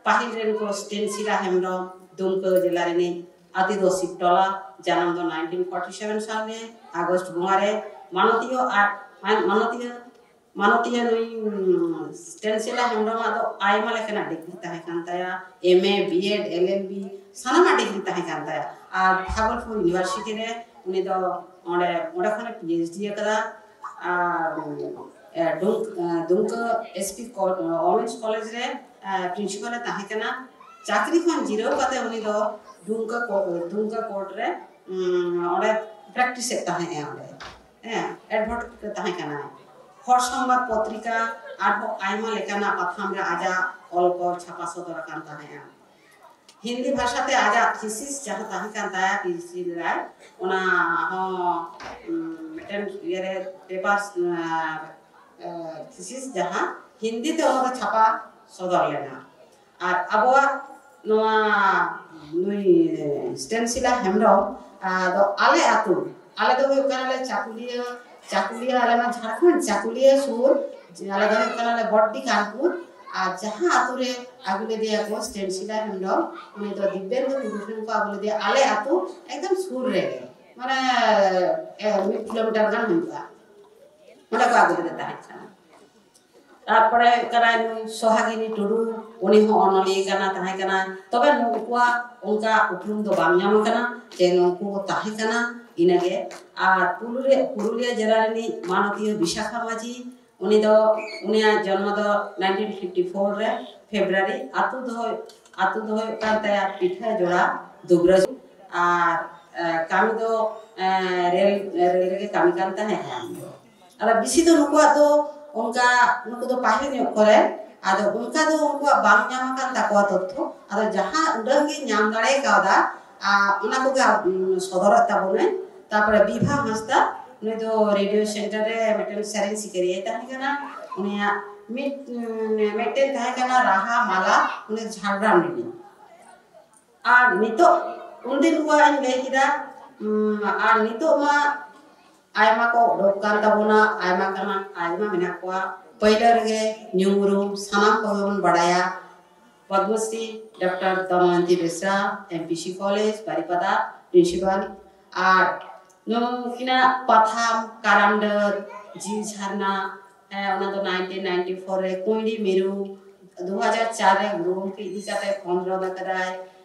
ᱯᱟᱹᱦᱤᱞ ᱨᱮᱱ ᱠᱚ ᱥᱴᱮᱱᱥᱤᱞᱟ ᱦᱮᱢᱵᱨᱚᱢ, ᱫᱩᱢᱠᱟᱹ ᱡᱮᱞᱟ ᱨᱤᱱᱤᱡ, ᱟᱹᱛᱩ ᱫᱚ ᱥᱤᱵᱴᱚᱞᱟ, ᱡᱟᱱᱟᱢ ᱫᱚ ᱱᱟᱭᱤᱱᱴᱤᱱ ᱯᱷᱚᱨᱴᱤ ᱥᱮᱵᱷᱮᱱ ᱥᱟᱞ ᱨᱮ ᱟᱜᱚᱥᱴ ᱵᱚᱸᱜᱟ ᱨᱮ, ᱢᱟᱱᱚᱛᱤᱭᱟᱹ ᱟᱨ ᱢᱟᱱᱚᱛᱤᱭᱟᱹ ᱢᱟᱱᱚᱛᱤᱭᱟᱹ ᱱᱩᱭ, ᱩᱸ, ᱥᱴᱮᱱᱥᱤᱞᱟ ᱦᱮᱢᱵᱨᱚᱢᱟᱜ ᱫᱚ ᱟᱭᱢᱟ ᱞᱮᱠᱟᱱᱟᱜ ᱰᱤᱜᱽᱨᱤ ᱛᱟᱦᱮᱸ ᱠᱟᱱ ᱛᱟᱭᱟ, M A, B Ed, L L B, ᱥᱟᱱᱟᱢᱟᱜ ᱰᱤᱜᱽᱨᱤ ᱛᱟᱦᱮᱸ ᱠᱟᱱ ᱛᱟᱭᱟ᱾ ᱟᱨ ᱵᱷᱟᱜᱚᱞᱯᱩᱨ ᱤᱭᱩᱱᱤᱵᱷᱟᱨᱥᱤᱴᱤ ᱨᱮ ᱩᱱᱤ ᱫᱚ ᱚᱸᱰᱮ ᱚᱸᱰᱮ ᱠᱷᱚᱱᱮ ᱯᱤ ᱮᱭᱤᱪ ᱰᱤ ᱟᱠᱟᱫᱟ᱾ ᱟᱨ ᱮ, ᱰᱩᱢ- ᱮ, ᱫᱩᱢᱠᱟᱹ ᱮᱥ ᱯᱤ ᱠᱚ- ᱮ, ᱣᱚᱢᱮᱱᱥ ᱠᱚᱞᱮᱡᱽ ᱨᱮ ᱮ, ᱯᱨᱤᱱᱥᱤᱯᱟᱞ ᱮ ᱛᱟᱦᱮᱸ ᱠᱟᱱᱟ᱾ ᱪᱟᱹᱠᱨᱤ ᱠᱷᱚᱱ ᱡᱤᱨᱟᱹᱣ ᱠᱟᱛᱮ ᱩᱱᱤ ᱫᱚ ᱫᱩᱢᱠᱟᱹ ᱠᱳ- ᱫᱩᱢᱠᱟᱹ ᱠᱳᱨᱴ ᱨᱮ ᱩᱸ, ᱚᱸᱰᱮ ᱯᱨᱮᱠᱴᱤᱥ ᱮᱫ ᱛᱟᱦᱮᱸᱫ ᱮ ᱚᱸᱰᱮ᱾ ᱦᱮᱸ, ᱮᱰᱵᱷᱚᱠᱮᱴ ᱛᱟᱦᱮᱸ ᱠᱟᱱᱟᱭ᱾ ᱦᱚᱲ ᱥᱚᱝᱵᱟᱫ ᱯᱚᱛᱨᱤᱠᱟ ᱟᱨᱦᱚᱸ ᱟᱭᱢᱟ ᱞᱮᱠᱟᱱᱟᱜ ᱯᱟᱛᱷᱟᱢ ᱨᱮ ᱟᱡᱟᱜ ᱚᱞ ᱠᱚ ᱪᱷᱟᱯᱟ ᱥᱚᱫᱚᱨ ᱟᱠᱟᱱ ᱛᱟᱦᱮᱸᱫᱼᱟ᱾ ᱦᱤᱱᱫᱤ ᱵᱷᱟᱥᱟ ᱛᱮ ᱟᱡᱟᱜ ᱛᱷᱤᱥᱤᱥ ᱡᱟᱦᱟᱸ ᱛᱟᱦᱮᱸ ᱠᱟᱱ ᱛᱟᱭᱟ, ᱯᱤ ᱮᱭᱤᱪ ᱰᱤ ᱞᱮᱫᱟᱭ, ᱚᱱᱟ ᱦᱚᱸ ᱩᱸ, ᱢᱤᱫᱴᱮᱱ ᱤᱭᱟᱹᱨᱮ ᱯᱮᱯᱟᱨ ᱛᱷᱤᱥᱤᱥ ᱡᱟᱦᱟᱸ ᱦᱤᱱᱫᱤ ᱛᱮ ᱚᱱᱟ ᱫᱚ ᱪᱷᱟᱯᱟ ᱥᱚᱫᱚᱨ ᱞᱮᱱᱟ᱾ ᱟᱨ ᱟᱵᱚᱣᱟᱜ ᱱᱚᱣᱟ ᱱᱩᱭ ᱥᱴᱮᱱᱥᱤᱞᱟ ᱦᱮᱢᱵᱨᱚᱢ ᱫᱚ ᱟᱞᱮ ᱟᱹᱛᱩ, ᱟᱞᱮ ᱫᱚ ᱦᱩᱭᱩᱜ ᱠᱟᱱᱟᱞᱮ ᱪᱟᱠᱩᱞᱤᱭᱟᱹ, ᱪᱟᱠᱩᱞᱤᱭᱟᱹ ᱟᱞᱮ ᱢᱟ ᱡᱷᱟᱲᱠᱷᱚᱸᱰ ᱪᱟᱠᱩᱞᱤᱭᱟᱹ ᱥᱩᱨ, ᱟᱞᱮ ᱫᱚ ᱦᱩᱭᱩᱜ ᱠᱟᱱᱟᱞᱮ ᱵᱚᱰᱰᱤ ᱠᱟᱱᱯᱩᱨ᱾ ᱟᱨ ᱡᱟᱦᱟᱸ ᱟᱹᱛᱩ ᱨᱮ ᱟᱹᱜᱩ ᱞᱮᱫᱮᱭᱟ ᱠᱚ ᱥᱴᱮᱱᱥᱤᱞᱟ ᱦᱮᱢᱵᱨᱚᱢ, ᱩᱱᱤ ᱫᱚ ᱫᱤᱵᱮᱱᱫᱨᱚ ᱴᱩᱰᱩ ᱴᱷᱮᱱ ᱠᱚ ᱟᱹᱜᱩ ᱞᱮᱫᱮᱭᱟ, ᱟᱞᱮ ᱟᱹᱛᱩ ᱮᱠᱫᱚᱢ ᱥᱩᱨ ᱨᱮᱜᱮ, ᱢᱟᱱᱮ ᱮ, ᱢᱤᱫ ᱠᱤᱞᱳᱢᱤᱴᱟᱨ ᱜᱟᱱ ᱦᱩᱭᱩᱜᱼᱟ᱾ ᱚᱸᱰᱮ ᱠᱚ ᱟᱹᱜᱩ ᱞᱮᱫᱮ ᱛᱟᱦᱮᱸ ᱠᱟᱱᱟ᱾ ᱛᱟᱨᱯᱚᱨᱮ ᱦᱩᱭᱩᱜ ᱠᱟᱱᱟᱭ ᱱᱩᱭ ᱥᱚᱦᱟᱜᱤᱱᱤ ᱴᱩᱰᱩ, ᱩᱱᱤ ᱦᱚᱸ ᱚᱱᱚᱞᱤᱭᱟᱹ ᱠᱟᱱᱟ ᱛᱟᱦᱮᱸ ᱠᱟᱱᱟ᱾ ᱛᱚᱵᱮ ᱱᱩᱠᱩᱣᱟᱜ ᱚᱱᱠᱟ ᱩᱯᱨᱩᱢ ᱫᱚ ᱵᱟᱝ ᱧᱟᱢ ᱟᱠᱟᱱᱟ ᱡᱮ ᱱᱩᱠᱩ ᱠᱚ ᱛᱟᱦᱮᱸ ᱠᱟᱱᱟ, ᱤᱱᱟᱹᱜᱮ᱾ ᱟᱨ ᱯᱩᱨᱩᱞᱤᱭᱟᱹ, ᱯᱩᱨᱩᱞᱤᱭᱟᱹ ᱡᱮᱞᱟ ᱨᱤᱱᱤᱡ ᱢᱟᱱᱚᱛᱤᱭᱟᱹ ᱵᱤᱥᱟᱠᱷᱟ ᱢᱟᱹᱡᱷᱤ, ᱩᱱᱤ ᱫᱚ, ᱩᱱᱤᱭᱟᱜ ᱡᱚᱱᱢᱚ ᱫᱚ ᱱᱟᱭᱤᱱᱴᱤᱱ ᱯᱷᱤᱯᱴᱤ ᱯᱷᱳᱨ ᱨᱮ ᱯᱷᱮᱵᱽᱨᱩᱣᱟᱨᱤ᱾ ᱟᱹᱛᱩ ᱫᱚ, ᱟᱹᱛᱩ ᱫᱚ ᱦᱩᱭᱩᱜ ᱠᱟᱱ ᱛᱟᱭᱟ ᱯᱤᱴᱷᱟᱹ ᱡᱚᱲᱟ ᱫᱩᱵᱽᱨᱟᱡᱽ᱾ ᱟᱨ ᱮ, ᱠᱟᱹᱢᱤ ᱫᱚ ᱮ, ᱨᱮᱞ, ᱨᱮᱞ ᱨᱮᱜᱮ ᱠᱟᱹᱢᱤ ᱠᱟᱱ ᱛᱟᱦᱮᱸᱫ᱾ ᱟᱫᱚ ᱵᱮᱥᱤ ᱫᱚ ᱱᱩᱠᱩᱣᱟᱜ ᱫᱚ ᱚᱱᱠᱟ, ᱱᱩᱠᱩ ᱫᱚ ᱯᱟᱹᱦᱤᱞ ᱧᱚᱜ ᱠᱚᱨᱮ, ᱟᱫᱚ ᱚᱱᱠᱟ ᱫᱚ ᱩᱱᱠᱩᱣᱟᱜ ᱵᱟᱝ ᱧᱟᱢ ᱟᱠᱟᱱ ᱛᱟᱠᱚᱣᱟ ᱛᱚᱛᱛᱷᱚ᱾ ᱟᱫᱚ ᱡᱟᱦᱟᱸ ᱩᱰᱟᱹᱝ ᱜᱮ ᱧᱟᱢ ᱫᱟᱲᱮ ᱠᱟᱣᱫᱟ, ᱟᱨ ᱚᱱᱟ ᱠᱚᱜᱮ ᱟᱵ- ᱥᱚᱫᱚᱨᱮᱫ ᱛᱟᱵᱚᱱᱟᱹᱧ᱾ ᱛᱟᱨᱯᱚᱨᱮ ᱵᱤᱵᱷᱟ ᱦᱟᱸᱥᱫᱟ, ᱱᱩᱭ ᱫᱚ ᱨᱮᱰᱤᱭᱳ ᱥᱮᱱᱴᱟᱨ ᱨᱮ ᱢᱤᱫᱴᱮᱱ ᱥᱮᱨᱮᱧ ᱥᱤᱠᱟᱹᱨᱤᱭᱟᱹᱭ ᱛᱟᱦᱮᱸ ᱠᱟᱱᱟ᱾ ᱩᱱᱤᱭᱟᱜ ᱢᱤᱫ ᱢᱤᱫᱴᱮᱱ ᱛᱟᱦᱮᱸ ᱠᱟᱱᱟ ᱨᱟᱦᱟ ᱢᱟᱞᱟ, ᱩᱱᱤ ᱡᱷᱟᱲᱜᱨᱟᱢ ᱨᱤᱱᱤᱡ᱾ ᱟᱨ ᱱᱤᱛᱚᱜ, ᱩᱱᱫᱤᱱ ᱠᱚᱣᱟᱜ ᱤᱧ ᱞᱟᱹᱭ ᱠᱮᱫᱟ᱾ ᱩᱸ, ᱟᱨ ᱱᱤᱛᱚᱜ ᱢᱟ ᱟᱭᱢᱟ ᱠᱚ ᱩᱰᱩᱠ ᱠᱟᱱ ᱛᱟᱵᱚᱱᱟ, ᱟᱭᱢᱟ ᱠᱟᱱᱟ, ᱟᱭᱢᱟ ᱢᱮᱱᱟᱜ ᱠᱚᱣᱟ᱾ ᱯᱟᱹᱭᱞᱟᱹ ᱨᱮᱜᱮ ᱧᱩᱢ ᱩᱨᱩᱢ ᱥᱟᱱᱟᱢ ᱠᱚᱜᱮ ᱵᱚᱱ ᱵᱟᱲᱟᱭᱟ, Padmashri doctor Damayanti Besra, M P C college ᱵᱟᱨᱤᱯᱟᱫᱟ ᱯᱨᱤᱱᱥᱤᱯᱟᱞ᱾ ᱟᱨ ᱱᱩᱠᱤᱱᱟᱜ ᱯᱟᱛᱷᱟᱢ ᱠᱟᱨᱟᱢ ᱰᱟᱹᱨ, ᱡᱤᱣᱤ ᱡᱷᱟᱨᱱᱟ, ᱦᱮᱸ, ᱚᱱᱟ ᱫᱚ ᱱᱟᱭᱤᱱᱴᱤᱱ ᱱᱟᱭᱤᱱᱴᱤ ᱯᱷᱳᱨ ᱨᱮ, ᱠᱩᱸᱭᱰᱤ ᱢᱤᱨᱩ ᱫᱩ ᱦᱟᱡᱟᱨ ᱪᱟᱨ ᱨᱮ ᱜᱩᱨᱩ ᱜᱚᱢᱠᱮ ᱤᱫᱤ ᱠᱟᱛᱮ ᱠᱷᱚᱸᱫᱽᱨᱚᱸᱫᱽ ᱟᱠᱟᱫᱟᱭ᱾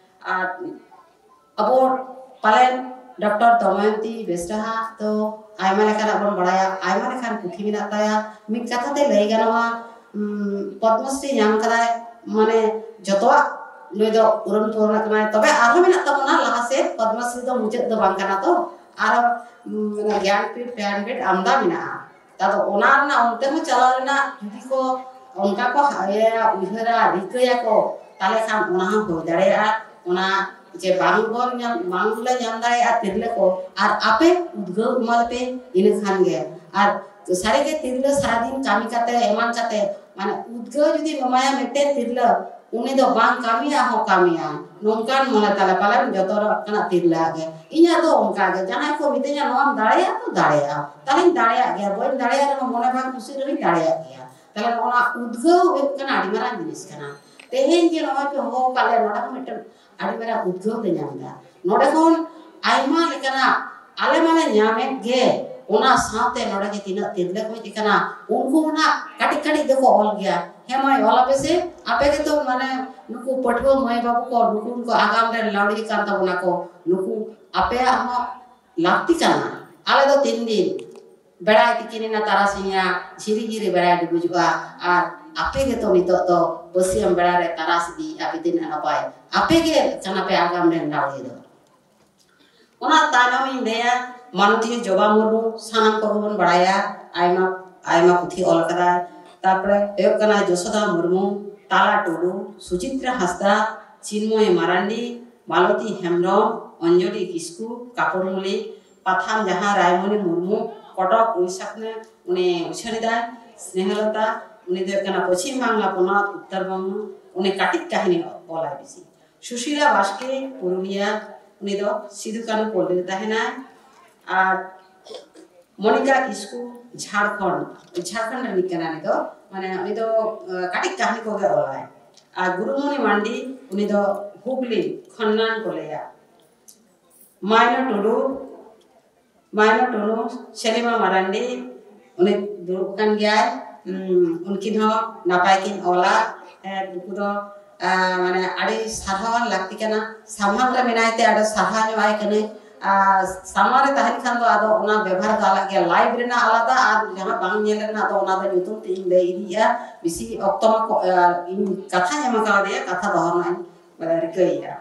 ᱟᱨ ᱟᱵᱚ ᱯᱟᱞᱮᱱ ᱰᱚᱠᱴᱚᱨ ᱫᱚᱢᱚᱭᱚᱱᱛᱤ ᱵᱮᱥᱨᱟ ᱦᱟᱜ ᱫᱚ ᱟᱭᱢᱟ ᱞᱮᱠᱟᱱᱟᱜ ᱵᱚᱱ ᱵᱟᱲᱟᱭᱟ, ᱟᱭᱢᱟ ᱞᱮᱠᱟᱱ ᱯᱩᱛᱷᱤ ᱢᱮᱱᱟᱜ ᱛᱟᱭᱟ᱾ ᱢᱤᱫ ᱠᱟᱛᱷᱟ ᱛᱮ ᱞᱟᱹᱭ ᱜᱟᱱᱚᱜᱼᱟ, ᱩᱢ, ᱯᱚᱫᱽᱢᱚᱥᱨᱤ ᱧᱟᱢ ᱠᱟᱫᱟᱭ, ᱢᱟᱱᱮ ᱡᱚᱛᱚᱣᱟᱜ ᱱᱩᱭ ᱫᱚ ᱯᱩᱨᱚᱱ ᱯᱩᱨᱚᱱ ᱟᱠᱟᱱᱟᱭ᱾ ᱛᱚᱵᱮ ᱟᱨᱦᱚᱸ ᱢᱮᱱᱟᱜ ᱛᱟᱵᱚᱱᱟ ᱞᱟᱦᱟ ᱥᱮᱫ, ᱯᱚᱫᱽᱢᱚᱥᱨᱤ ᱫᱚ ᱢᱩᱪᱟᱹᱫ ᱫᱚ ᱵᱟᱝ ᱠᱟᱱᱟ ᱛᱚ, ᱟᱨᱦᱚᱸ, ᱩᱢ, ᱢᱟᱱᱮ ᱜᱮᱭᱟᱱᱯᱤᱴ ᱯᱷᱮᱭᱟᱱᱯᱤᱴ ᱟᱢᱫᱟ ᱢᱮᱱᱟᱜᱼᱟ᱾ ᱟᱫᱚ ᱚᱱᱟ ᱨᱮᱱᱟᱜ ᱚᱱᱛᱮ ᱦᱚᱸ ᱪᱟᱞᱟᱣ ᱨᱮᱱᱟᱜ ᱡᱩᱫᱤ ᱠᱚ ᱚᱱᱠᱟ ᱠᱚ ᱤᱭᱟᱹᱭᱟ, ᱩᱭᱦᱟᱹᱨᱟ, ᱨᱤᱠᱟᱹᱭᱟᱠᱚ, ᱛᱟᱦᱞᱮ ᱠᱷᱟᱱ ᱚᱱᱟ ᱦᱚᱸ ᱦᱩᱭ ᱫᱟᱲᱮᱭᱟᱜᱼᱟ᱾ ᱚᱱᱟ ᱡᱮ ᱵᱟᱝ ᱵᱚᱱ ᱧᱟᱢ, ᱵᱟᱝ ᱞᱮ ᱧᱟᱢ ᱫᱟᱲᱮᱭᱟᱜᱼᱟ ᱛᱤᱨᱞᱟᱹ ᱠᱚ, ᱟᱨ ᱟᱯᱮ ᱩᱫᱽᱜᱟᱹᱣ ᱮᱢᱟ ᱞᱮᱯᱮ, ᱤᱱᱟᱹ ᱠᱷᱟᱱ ᱜᱮ᱾ ᱟᱨ ᱥᱟᱹᱨᱤᱜᱮ ᱛᱤᱨᱞᱟᱹ ᱥᱟᱨᱟᱫᱤᱱ ᱠᱟᱹᱢᱤ ᱠᱟᱛᱮ ᱮᱢᱟᱱ ᱠᱟᱛᱮ, ᱢᱟᱱᱮ ᱩᱫᱽᱜᱟᱹᱣ ᱡᱩᱫᱤ ᱮᱢᱟᱭᱟ ᱢᱤᱫᱴᱮᱱ ᱛᱤᱨᱞᱟᱹ, ᱩᱱᱤ ᱫᱚ ᱵᱟᱝ ᱠᱟᱹᱢᱤᱭᱟ ᱦᱚᱸ ᱠᱟᱹᱢᱤᱭᱟ, ᱱᱚᱝᱠᱟᱱ ᱢᱚᱱᱮ ᱛᱟᱞᱮ ᱯᱟᱞᱮᱱ ᱡᱚᱛᱚ ᱞᱮᱠᱟᱱᱟᱜ ᱛᱤᱨᱞᱟᱹ ᱜᱮ᱾ ᱤᱧᱟᱜ ᱫᱚ ᱚᱱᱠᱟ ᱜᱮ, ᱡᱟᱦᱟᱸᱭ ᱠᱚ ᱢᱤᱛᱟᱹᱧᱟ ᱱᱚᱣᱟᱢ ᱫᱟᱲᱮᱭᱟᱜᱼᱟ ᱛᱚ ᱫᱟᱲᱮᱭᱟᱜᱼᱟ, ᱛᱟᱦᱞᱮᱧ ᱫᱟᱲᱮᱭᱟᱜ ᱜᱮᱭᱟ, ᱵᱟᱹᱧ ᱫᱟᱲᱮᱭᱟᱜ ᱨᱮᱦᱚᱸ ᱢᱚᱱᱮ ᱵᱟᱝ ᱠᱩᱥᱤ ᱨᱮᱦᱚᱸᱧ ᱫᱟᱲᱮᱭᱟᱜ ᱜᱮᱭᱟ᱾ ᱛᱟᱦᱞᱮ ᱱᱚᱣᱟ ᱩᱫᱽᱜᱟᱹᱣ ᱦᱩᱭᱩᱜ ᱠᱟᱱᱟ ᱟᱹᱰᱤ ᱢᱟᱨᱟᱝ ᱡᱤᱱᱤᱥ ᱠᱟᱱᱟ᱾ ᱛᱮᱦᱮᱧ ᱡᱮ ᱱᱚᱜᱼᱚᱭ ᱯᱮ ᱦᱚᱦᱚ ᱟᱠᱟᱫ ᱞᱮᱭᱟ, ᱱᱚᱰᱮ ᱦᱚᱸ ᱢᱤᱫᱴᱮᱱ ᱟᱹᱰᱤ ᱢᱟᱨᱟᱝ ᱩᱫᱽᱜᱟᱹᱣ ᱞᱮ ᱧᱟᱢ ᱮᱫᱟ᱾ ᱱᱚᱰᱮ ᱠᱷᱚᱱ ᱟᱭᱢᱟ ᱞᱮᱠᱟᱱᱟᱜ ᱟᱞᱮ ᱢᱟᱞᱮ ᱧᱟᱢᱮᱫ ᱜᱮ, ᱚᱱᱟ ᱥᱟᱶᱛᱮ ᱱᱚᱰᱮ ᱡᱮ ᱛᱤᱱᱟᱹᱜ ᱛᱤᱨᱞᱟᱹ ᱠᱚ ᱦᱮᱡ ᱟᱠᱟᱱᱟ, ᱩᱱᱠᱩ ᱦᱚᱸ ᱱᱟᱜ ᱠᱟᱹᱴᱤᱡ ᱠᱟᱹᱴᱤᱡ ᱫᱚᱠᱚ ᱚᱞ ᱜᱮᱭᱟ᱾ ᱦᱮᱸ ᱢᱟᱹᱭ, ᱚᱞ ᱟᱯᱮ ᱥᱮ, ᱟᱯᱮ ᱜᱮᱛᱚ ᱢᱟᱱᱮ ᱱᱩᱠᱩ ᱯᱟᱹᱴᱷᱩᱣᱟᱹ ᱢᱟᱹᱭ ᱵᱟᱹᱵᱩ ᱠᱚ, ᱱᱩᱠᱩ ᱠᱚ ᱟᱜᱟᱢ ᱨᱮᱱ ᱞᱟᱹᱣᱲᱤ ᱠᱟᱱ ᱛᱟᱵᱚᱱᱟ ᱠᱚ, ᱱᱩᱠᱩ ᱟᱯᱮᱭᱟᱜ ᱦᱚᱸ ᱞᱟᱹᱠᱛᱤ ᱠᱟᱱᱟ᱾ ᱟᱞᱮ ᱫᱚ ᱛᱤᱱ ᱫᱤᱱ ᱵᱮᱲᱟᱭ ᱛᱤᱠᱤᱱ ᱮᱱᱟ, ᱛᱟᱨᱟᱥᱤᱧᱟ, ᱡᱷᱤᱨᱤ ᱡᱷᱤᱨᱤ ᱵᱮᱲᱟᱭ ᱰᱩᱵᱩᱡᱚᱜᱼᱟ, ᱟᱨ ᱟᱯᱮ ᱜᱮᱛᱚ ᱱᱤᱛᱚᱜ ᱫᱚ ᱵᱟᱹᱥᱭᱟᱹᱢ ᱵᱮᱲᱟ ᱨᱮ ᱛᱟᱨᱟᱥ ᱤᱫᱤᱭᱮᱫᱼᱟ ᱯᱮ, ᱛᱤᱱᱟᱹᱜ ᱱᱟᱯᱟᱭ᱾ ᱟᱯᱮ ᱜᱮ ᱠᱟᱱᱟ ᱯᱮ ᱟᱜᱟᱢ ᱨᱮᱱ ᱞᱟᱹᱣᱲᱤᱭᱟᱹ ᱫᱚ᱾ ᱚᱱᱟ ᱛᱟᱭᱱᱚᱢ ᱤᱧ ᱞᱟᱹᱭᱟ, ᱢᱟᱱᱚᱛᱤᱭᱟᱹ ᱡᱚᱵᱟ ᱢᱩᱨᱢᱩ, ᱥᱟᱱᱟᱢ ᱠᱚᱜᱮ ᱵᱚᱱ ᱵᱟᱲᱟᱭᱟ, ᱟᱭᱢᱟ, ᱟᱭᱢᱟ ᱯᱩᱛᱷᱤ ᱚᱞ ᱠᱟᱫᱟᱭ᱾ ᱛᱟᱨᱯᱚᱨᱮ ᱦᱩᱭᱩᱜ ᱠᱟᱱᱟ ᱡᱚᱥᱳᱫᱟ ᱢᱩᱨᱢᱩ, ᱛᱟᱞᱟ ᱴᱩᱰᱩ, ᱥᱩᱪᱤᱛᱨᱟ ᱦᱟᱸᱥᱫᱟ, ᱪᱤᱱᱢᱚᱭ ᱢᱟᱨᱟᱱᱰᱤ, ᱢᱟᱞᱚᱛᱤ ᱦᱮᱢᱵᱨᱚᱢ, ᱚᱧᱡᱚᱞᱤ ᱠᱤᱥᱠᱩ, ᱠᱟᱯᱩᱨ ᱢᱚᱞᱤᱠ, ᱯᱟᱛᱷᱟᱢ ᱡᱟᱦᱟᱸ ᱨᱟᱭᱢᱚᱱᱤ ᱢᱩᱨᱢᱩ ᱠᱚᱴᱚᱠ ᱩᱲᱤᱥᱥᱟ ᱠᱷᱚᱱᱮ ᱩᱱᱤ ᱩᱪᱷᱟᱹᱱ ᱮᱫᱟᱭ, ᱥᱱᱮᱦᱚᱞᱚᱛᱟ, ᱩᱱᱤ ᱫᱚ ᱦᱩᱭᱩᱜ ᱠᱟᱱᱟ ᱯᱚᱪᱷᱤᱢ ᱵᱟᱝᱞᱟ ᱯᱚᱱᱚᱛ, ᱩᱛᱛᱚᱨ ᱵᱚᱝᱜᱚ, ᱩᱱᱤ ᱠᱟᱹᱴᱤᱡ ᱠᱟᱹᱦᱱᱤ ᱚᱞᱟᱭ ᱵᱮᱥᱤ᱾ ᱥᱩᱥᱤᱞᱟ ᱵᱟᱥᱠᱮ, ᱯᱩᱨᱩᱞᱤᱭᱟ, ᱩᱱᱤ ᱫᱚ ᱥᱤᱫᱩ ᱠᱟᱹᱱᱦᱩ ᱠᱚᱞᱮ ᱛᱟᱦᱮᱱᱟᱭ᱾ ᱟᱨ ᱢᱚᱱᱤᱠᱟ ᱠᱤᱥᱠᱩ, ᱡᱷᱟᱲᱠᱷᱚᱸᱰ, ᱡᱷᱟᱲᱠᱷᱚᱸᱰ ᱨᱤᱱᱤᱡ ᱠᱟᱱᱟᱭ ᱩᱱᱤ ᱫᱚ, ᱢᱟᱱᱮ ᱩᱱᱤ ᱫᱚ, ᱟᱸ, ᱠᱟᱹᱴᱤᱡ ᱠᱟᱹᱦᱱᱤ ᱠᱚᱜᱮ ᱚᱞᱟᱭ᱾ ᱟᱨ ᱜᱩᱨᱩᱢᱚᱱᱤ ᱢᱟᱱᱰᱤ, ᱩᱱᱤ ᱫᱚ ᱦᱩᱜᱽᱞᱤ ᱠᱷᱚᱱᱱᱟᱝ ᱠᱚ ᱞᱟᱹᱭᱟ᱾ ᱢᱟᱭᱱᱟ ᱴᱩᱰᱩ, ᱢᱟᱭᱱᱟ ᱴᱩᱰᱩ, ᱥᱮᱞᱤᱢᱟ ᱢᱟᱨᱟᱱᱰᱤ, ᱩᱱᱤ ᱫᱩᱲᱩᱵ ᱠᱟᱱ ᱜᱮᱭᱟᱭ᱾ ᱩᱸ, ᱩᱱᱠᱤᱱ ᱦᱚᱸ ᱱᱟᱯᱟᱭ ᱠᱤᱱ ᱚᱞᱟ᱾ ᱮ, ᱩᱱᱠᱩ ᱫᱚ, ᱟ, ᱢᱟᱱᱮ ᱟᱹᱰᱤ ᱥᱟᱨᱦᱟᱣᱟᱱ ᱞᱟᱹᱠᱛᱤ ᱠᱟᱱᱟ᱾ ᱥᱟᱢᱟᱝ ᱨᱮ ᱢᱮᱱᱟᱭ ᱛᱮ ᱟᱹᱰᱤ ᱥᱟᱨᱦᱟᱣ ᱧᱚᱜ ᱟᱭ ᱠᱟᱹᱱᱟᱹᱧ᱾ ᱟᱨ ᱥᱟᱢᱟᱝ ᱨᱮ ᱛᱟᱦᱮᱱ ᱠᱷᱟᱱ ᱫᱚ ᱟᱫᱚ ᱚᱱᱟ ᱵᱮᱵᱷᱟᱨ ᱫᱚ ᱟᱞᱟᱜ ᱜᱮᱭᱟ, live ᱨᱮᱱᱟᱜ ᱟᱞᱟᱫᱟ ᱟᱨ ᱡᱟᱦᱟᱸ ᱵᱟᱝ ᱧᱮᱞ ᱨᱮᱱᱟᱜ ᱫᱚ ᱚᱱᱟ ᱫᱚ ᱧᱩᱛᱩᱢ ᱛᱮ ᱤᱧ ᱞᱟᱹᱭ ᱤᱫᱤᱭᱮᱫᱼᱟ᱾ ᱵᱮᱥᱤ ᱚᱠᱛᱚ ᱢᱟ ᱠᱚ, ᱟᱨ ᱤᱧ ᱠᱟᱛᱷᱟᱧ ᱮᱢ ᱠᱟᱣᱫᱮᱭᱟ, ᱠᱟᱛᱷᱟ ᱫᱚᱦᱚ ᱨᱮᱱᱟᱜ ᱤᱧ ᱨᱤᱠᱟᱹᱭᱮᱫᱼᱟ᱾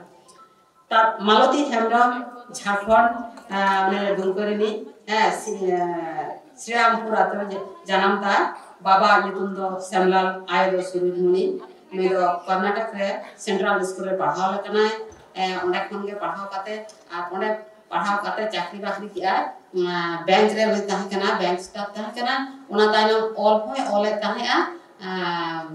ᱛᱟ-, ᱢᱟᱞᱚᱛᱤ ᱦᱮᱢᱵᱨᱚᱢ, ᱡᱷᱟᱲᱠᱷᱚᱸᱰ, ᱟᱨ ᱚᱱᱮ ᱫᱩᱢᱠᱟᱹ ᱨᱤᱱᱤᱡ, ᱦᱮᱸ, ᱥᱤ-, ᱟᱨ ᱥᱨᱤᱨᱟᱢᱯᱩᱨ ᱟᱛᱳ ᱨᱮ ᱡᱟ-, ᱡᱟᱱᱟᱢ ᱛᱟᱭ᱾ ᱵᱟᱵᱟ ᱧᱩᱛᱩᱢ ᱫᱚ ᱥᱮᱢᱞᱟᱞ, ᱟᱭᱳ ᱫᱚ ᱥᱩᱨᱩᱡᱽᱢᱩᱱᱤ᱾ ᱱᱩᱭ ᱫᱚ ᱠᱚᱨᱱᱟᱴᱚᱠ ᱨᱮ ᱥᱮᱱᱴᱨᱟᱞ ᱥᱠᱩᱞ ᱨᱮ ᱯᱟᱲᱦᱟᱣ ᱟᱠᱟᱱᱟᱭ᱾ ᱮ, ᱚᱸᱰᱮ ᱠᱷᱚᱱ ᱜᱮ ᱯᱟᱲᱦᱟᱣ ᱠᱟᱛᱮ, ᱟᱨ ᱚᱸᱰᱮ ᱯᱟᱲᱦᱟᱣ ᱠᱟᱛᱮ ᱪᱟᱹᱠᱨᱤ ᱵᱟᱹᱠᱨᱤ ᱠᱮᱜᱼᱟᱭ᱾ ᱟᱸ, ᱵᱮᱝᱠ ᱨᱮ ᱩᱱᱤ ᱛᱟᱦᱮᱸ ᱠᱟᱱᱟ, ᱵᱮᱝᱠ ᱥᱴᱟᱯ ᱛᱟᱦᱮᱸ ᱠᱟᱱᱟ᱾ ᱚᱱᱟ ᱛᱟᱭᱱᱚᱢ ᱚᱞ ᱦᱚᱸᱭ ᱚᱞᱮᱫ ᱛᱟᱦᱮᱸᱜᱼᱟ᱾ ᱟᱸ,